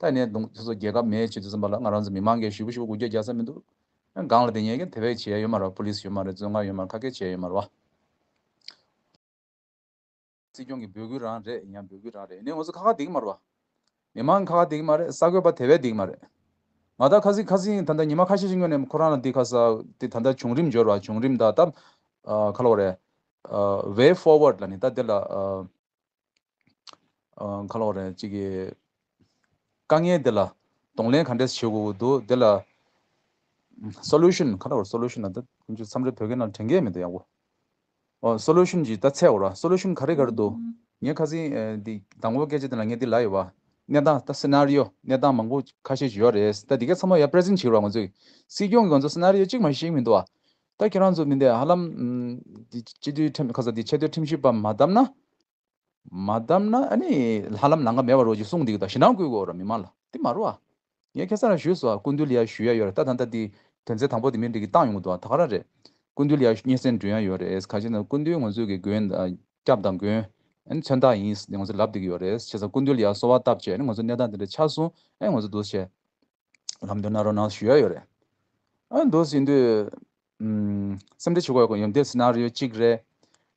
བ། ད་ནས་དུང་སོ་སོ་རྒྱལ་ཁབ་མེད་བྱེད་དུས་ཙམ་པ་ལ་ང་རང་ཚོ་མི་མང་གིས་ཞུ་བ་ཞུ་བ་འགུལ་སྐྱོད་རྒྱག་ས་མི་འདུག་སྒང་ལ་དེ་ཉན་མཁན་དེ་བས་བྱེད་ཡ་ཡོད་མ་རེད་བ། པུ་ལིས་ཡོད་མ་རེད། བཙོན་ཁང་ཡོད་མ་རེད། ག་གེ་བྱེད་ཡ་ཡོད་མ་རེད་བ། སྲིད་སྐྱོང་གི་འབོད་སྐུལ་རང་རེད། ཡིན་ཡང་འབོད་སྐུལ་རང་རེད། ཡིན་ནའི་ང་ཚོ་ཁ་ཁ་བསྡད་ཀྱི་མ་རེད་བ། མི་མང་ཁ་ཁ་བསྡད་ཀྱི་མ་རེད། གསར་འགོད་པ་དེ་བས་བསྡད་ཀྱི་མ་རེད། ང་ད་ཁ་སང་ཁ་སང་ད་ལྟ་ཉི་མ་ཁ་ཤས་ཤིག་སྔོན་ནས་ཁོ་རང་ལ་འདི་ཁ་ས་དེ་ད་ལྟ་བྱུང་རིམ་འབྱོར་བ། བྱུང་རིམ་ད་ལྟ་ཨ་ག་ལབ་དགོས་རེད། ཨ་way forward ལབ་ནི་ད་དེ་ལ་ཨ་ཨ་ག་ལབ་དགོས་རེད། ཅིག་གི་དཀའ་ངལ་དེ་ལ་གདོང་ལེན་ག་འདྲས་བྱེད་དགོས་འདུག་དེ་ལ་སོ་ལུ་ཤན་ག་ལབ་དགོས་རེད། སོ་ལུ་ཤན་ལ་ད་ཁོང་ཚོས་མཚམས་རེ་བོད་སྐད་ནང་དྲན་གྱི་མི་འདུག་ཡག་པོ། ཨོ་སོ་ལུ་ཤན་ཅིག་ད་འཚོལ་དགོས་རེད། སོ་ལུ་ཤན་ག་རེ་ག་རེ་འདུག་ངས་ཁ་སང་ཨ་འདི་དང་པོ་སྐད་ཆ་དེ་ལ་ངས་འདི་ལབ་ཡོད་པ། གནས་སྟངས་ད་སི་ན་རི་ཡོ་གནས་སྟངས་མང་པོ་ཁ་ཤས་ཅིག་ཡོད་རེད། ད་འདི་ག་ཚང་མ་ཡར་པི་རི་ཛེན་ཊི་བྱེད་དགོས་རེད་བ། ང་ཚོས་སྲིད་སྐྱོང་གིས་ང་ཚོ་སི་ན་རི་ཡོ་གཅིག་མ་ཤེས་མི་འདུག་བ། ད་ཁྱེད་རང་ཚོ་མི་འདི་ཧ་ལམ་ཨམ་འདི་སྤྱི་འཐུས་ཁྲིམས་ཁ་ས་འདི་ཆེས་མཐོའི་ཁྲིམས་ཞིབ་པ་མ་བདམས་ན། མ་བདམས་ན་ཨ་ནི་ཧ་ལམ་ལམ་ཁ་མེད་པ་རོ་ཅིག་གསུངས་འདུག་ད་ཞེད་སྣང་སྐུལ་དགོས་ར་མི་མང་ལ། དེ་མ་རེད་བ། ངས་ཁ་སང་རང་ཞུས་སོང་། སྐུ་མདུན་ལ་ཡ་ཞུ་ཡ་ཡོད་རེད། ད་ད་ལྟ་དེ་དོན་ཚན་དང་པོ་དེ་མིན་འགྲིག་གི་བཏང་ཡོང་གི་འདུག་ད་ག་རང་རེད། སྐུ་མདུན་ལ་ཡ་སྙན་སེང་སྒྲོན་ཡ་ཡོད་རེད། ག་ཅི་ན་སྐུ་མདུན་ང་ཚོའི་གི་མགོན་སྐྱབས་དང་མགོན་ཨ་ནི་མཚོན་རྟགས་ཡིན་ཟེར་ང་ཚོ་ལབ་བསྡད་ཀྱི་ཡོད་རེད། བྱས་ཙང་སྐུ་མདུན་ལ་ཡ་གསོལ་བ་བཏབ་བྱས་ཨ་ནི་ང་ཚོ་གནས་སྟངས་དེ་འདྲ་ཆགས་སོང་། ཨ་ནི་ང་ཚོ་འདུག་བྱས་ལམ་སྟོན་གནང་རོགས་གནང་ཞུ་ཡ་ཡོད་རེད། ཨ་འདུག་ཟིན་དུས། ཨུམ། སེམས་ཁྲལ་བྱེད་དགོས་ཡོད་དེ་སི་ན་རི་ཡོ་གཅིག་རེད།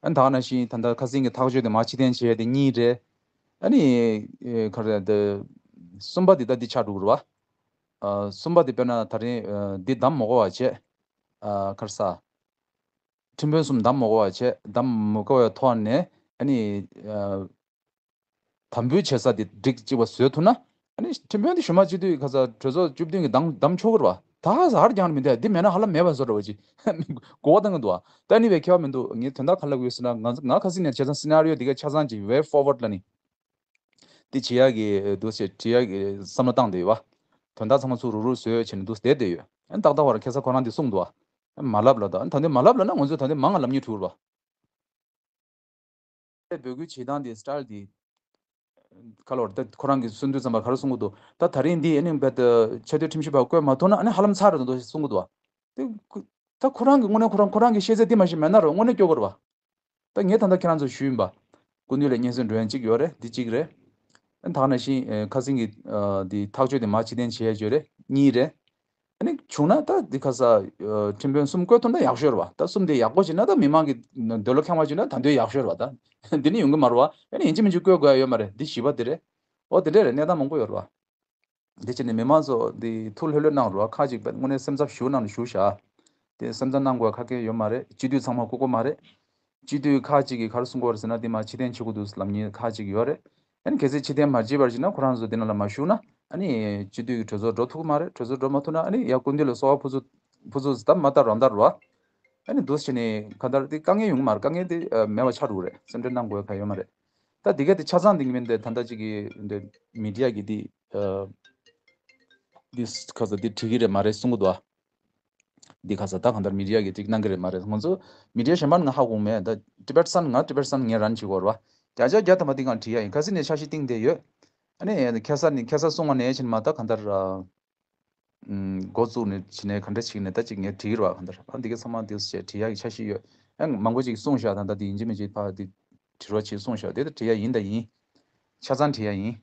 ཨ་ད་ག་ནང་བཞིན་ད་ལྟ་ཁ་སང་གི་ཐག་གཅོད་དེ་མར་ཕྱིར་འཐེན་བྱས་དེ་གཉིས་རེད། ཨ་ནི། ཨེ་ག་རེ་དེ། གསུམ་པ་དེ་ད་འདི་ཆགས་འགྲོ་གི་རེད་བ། ཨ་གསུམ་པ་དེ་དཔེར་ན་ད་རིང་ཨ་འདི་བདམས་མ་དགོས་པ་བྱས། ཨ་ག་རེ་ཟ། ཁྲིམས་དཔོན་གསུམ་བདམས་མ་དགོས་པ་བྱས། བདམས་མ་དགོས་པའི་ཐོག་ནས་ཨ་ནི། ཨ། དམ་འབུལ་བྱེད་ས་དེ་སྒྲིག་གཅིག་པ་བཟོས་ཐུབ་ན། ཨ་ནི་ཁྲིམས་དཔོན་དེ་ཞུ་མ་བྱེད་དུས་ཁ་ས་གྲོས་ཚོགས་བཅུ་བདུན་གྱི་བདམས་བདམས་ཆོག་གི་རེད་བ། ད་ཧ་ཟ་ཧར་རྒྱང་མི་འདུག་དེ་མེད་ན་ཧ་ལམ་མེད་པ་བཟོ་འདྲ་བ་ཅིག་གོ་བ་བཏང་གི་འདུག་བ། ད་ནི་བའི་ཁྱད་པར་མི་འདུག་ངས་དོན་དག་ག་ལབ་དགོས་ཟེར་ན། ང་ང་ཁ་སང་ནས་བྱས་ཙང་སི་ན་རི་ཡོ་དེ་ག་ཆ་ཚང་ཅིག་way forward ལ་ནི། དེ་བྱེད་ཡག་གི་འདུག་ཟེར་བྲིས་ཡག་གི་བསམ་བློ་བཏང་བསྡད་ཡོད་བ། དོན་དག་ཚང་མ་ཚུར་རུག་རུག་བཟོས་བྱས་ནས་འདུག་བསྡད་བསྡད་ཡོད། ཨ་ནི་ཏག་ཏག་བར་ཁ་ས་ཁོ་རང་དེ་གསུངས་འདུག་བ། མ་ལབ་ལབ་ད། ཨ་ནི་ད་འདི་མ་ལབ་ལབ་ན་ང་ཚོ་ད་འདི་མང་ང་ལབ་ཉེས་འགྲོ་གི་རེད་བ། འབོད་སྐུལ་བྱེད་སྟངས་དེ་སི་ཊལ་དེ། ག་ལོར་ད་ཁོ་རང་གིས་གསུང་དུས་ཙམ་པ་ག་རེ་གསུང་གི་འདུག་ད་ད་རིང་འདི་ཨ་ནི་བེད་ཆེས་མཐོའི་ཁྲིམས་ཞིབ་པ་བསྐོས་མ་ཐུབ་ན་ཨ་ནི་ཧ་ལམ་ཚར་རེད་འདུག་གསུང་གི་འདུག་བ། དེ་ཁོ་ད་ཁོ་རང་གི་དངོས་གནས་ཁོ་རང་ཁོ་རང་གི་ཤེས་ཚད་དེ་མ་ཤེས་མེད་ན་རུང་དངོས་གནས་སྐྱོ་གི་རེད་བ། ད་ངས་ད་ལྟ་ཁྱེད་རང་ཚོར་ཞུས་ཡིན་པ། སྐུ་མདུན་ལ་སྙན་སེང་སྒྲོན་གཅིག་ཡོད་རེད། འདི་གཅིག་རེད། ཨ་ནི་ད་ག་ནང་བཞིན་ཁ་སང་གི་འདི་ཐག་གཅོད་དེ་མར་ཕྱིར་འཐེན་བྱས་ཡོད་རེད། གཉིས་རེད། ཨ་ནི་བྱུང་ན་ད་འདི་ཁ་ས་ཁྲིམས་དཔོན་གསུམ་བསྐོས་ཐུབ་ན་ཡག་ཤོས་རེད་བ། ད་གསུམ་དེ་ཡག་པོ་བྱས་ན་ད་མི་མང་གི་འདོད་བློ་ཁེངས་པ་བྱས་ན་ད་འདོད་ཡག་ཤོས་རེད་བ། ད་འདི་ནི་ཡོང་གི་མ་རེད་བ། ཨ་ནི་ཡིན་གཅིག་མིན་གཅིག་བསྐོས་དགོས་ཡ་ཡོད་མ་རེད། འདི་བཞི་པ་དེ་རེད། འོ་དེ་འདྲས་རེད། གནས་སྟངས་མང་པོ་ཡོད་རེད་བ། འདི་བྱས་ནས་མི་མང་ཚོ་འདི་ཐུགས་ལྷོད་ལྷོད་གནང་རོགས། ཁག་ཅིག་དངོས་གནས་སེམས་འཚབ་ཞེ་པོ་གནང་ནས་བཞུགས་ཤག་དེ་སེམས་འཚབ་གནང་དགོས་ཁག་ཁག་ཡོད་མ་རེད། སྤྱི་འཐུས་ཚང་མ་བཀུག་དགོས་མ་རེད། སྤྱི་འཐུས་ཁག་ཅིག་གིས་ག་རེ་གསུང་གི་ཡོད་རེད་ཟེར་ན། འདི་མ་ཕྱིར་འཐེན་བྱེད་དགོས་འདུག་ལབ་མཁན་ཁག་ཅིག་ཡོད་རེད། ཨ་ནི་གལ་སྲིད་ཕྱིར་འཐེན་མ་བྱེད་པར་བྱས་ན་ཁོ་རང་ཚོ་འདི་ནང་ལ་མ་ཞུགས་ན། ཨ་ནི་སྤྱི་འཐུས་ཀྱི་གྲོས་ཚོགས་འགྲོ་ཐུབ་ཀྱི་མ་རེད། གྲོས་ཚོགས་འགྲོ་མ་ཐུབ་ན་ཨ་ནི་ཡར་སྐུ་མདུན་ལ་གསོལ་བ་ཕུར་ཚུགས་ཕུར་ཚུགས་ཟེར་ད་མ་ལྟ་རང་ལྟར་རོ། ཨ་ནི་འདུག་སེ་བྱས་ནས་གང་ལྟར་དེ་དཀའ་ངལ་ཡོང་གི་མ་རེད། དཀའ་ངལ་དེ་ཨ་མེད་པ་ཆགས་འགྲོ་གི་རེད། སེམས་ཁྲལ་གནང་དགོས་གང་ཡོད་མ་རེད། ད་འདི་ག་དེ་ཆ་ཚང་འདི་གི་མིན་ཏེ་ད་ལྟ་ཅིག་གི་འདི་མི་ཌི་ཡ་གི་འདི་ཨ་འདི་ཁ་ས་འདི་འགྲིག་གི་རེད་མ་རེད་གསུང་གི་འདུག་ཨ། འདི་ཁ་ས་ད་གང་ལྟར་མི་ཌི་ཡ་གི་ཅིག་གནང་གི་རེད་མ་རེད། ང་ཚོ་མི་ཌི་ཡ་གཞན་པ་ང་ཧ་གོ་མེད། ད་ཊི་བེཊ་སན་ང་ཊི་བེཊ་སན་ངས་རན་བྱེད་དགོས་རེད་བ། བརྒྱ་ཆ་བརྒྱ་ཐམ་པ་འདི་གང་བྲིས་ཡ་ཡིན། ཁ་སང་ནས་འཆར་གཞི་བཏིང་བསྡད་ཡོད། ཨ་ནི་ཁ་ས་ནས་ཁ་ས་སོང་བ་ནས་ཕྱིན་མ་ད་གང་ལྟར་ཨ། ཨུམ། འགོ་བཙུགས་ནས་ཕྱིན་ནས་ག་འདྲ་ཞིག་ནས་ད་ཅིག་ངས་བྲིས་རོགས་གང་ལྟར་ཨ་འདི་ག་ཚང་མ་འདི་བྱས་བྲིས་ཡ་གི་འཆར་གཞི་ཡོད། ཨ་མང་པོ་ཅིག་གསུངས་བཞག་ད་ད་འདི་ཡིན་གཅིག་མིན་གཅིག་ཕ་འདི་བྲིས་རོགས་བྱེད་གསུངས་བཞག་དེ་ད་བྲིས་ཡ་ཡིན་ད་ཡིན། ཆ་ཚང་བྲིས་ཡ་ཡིན།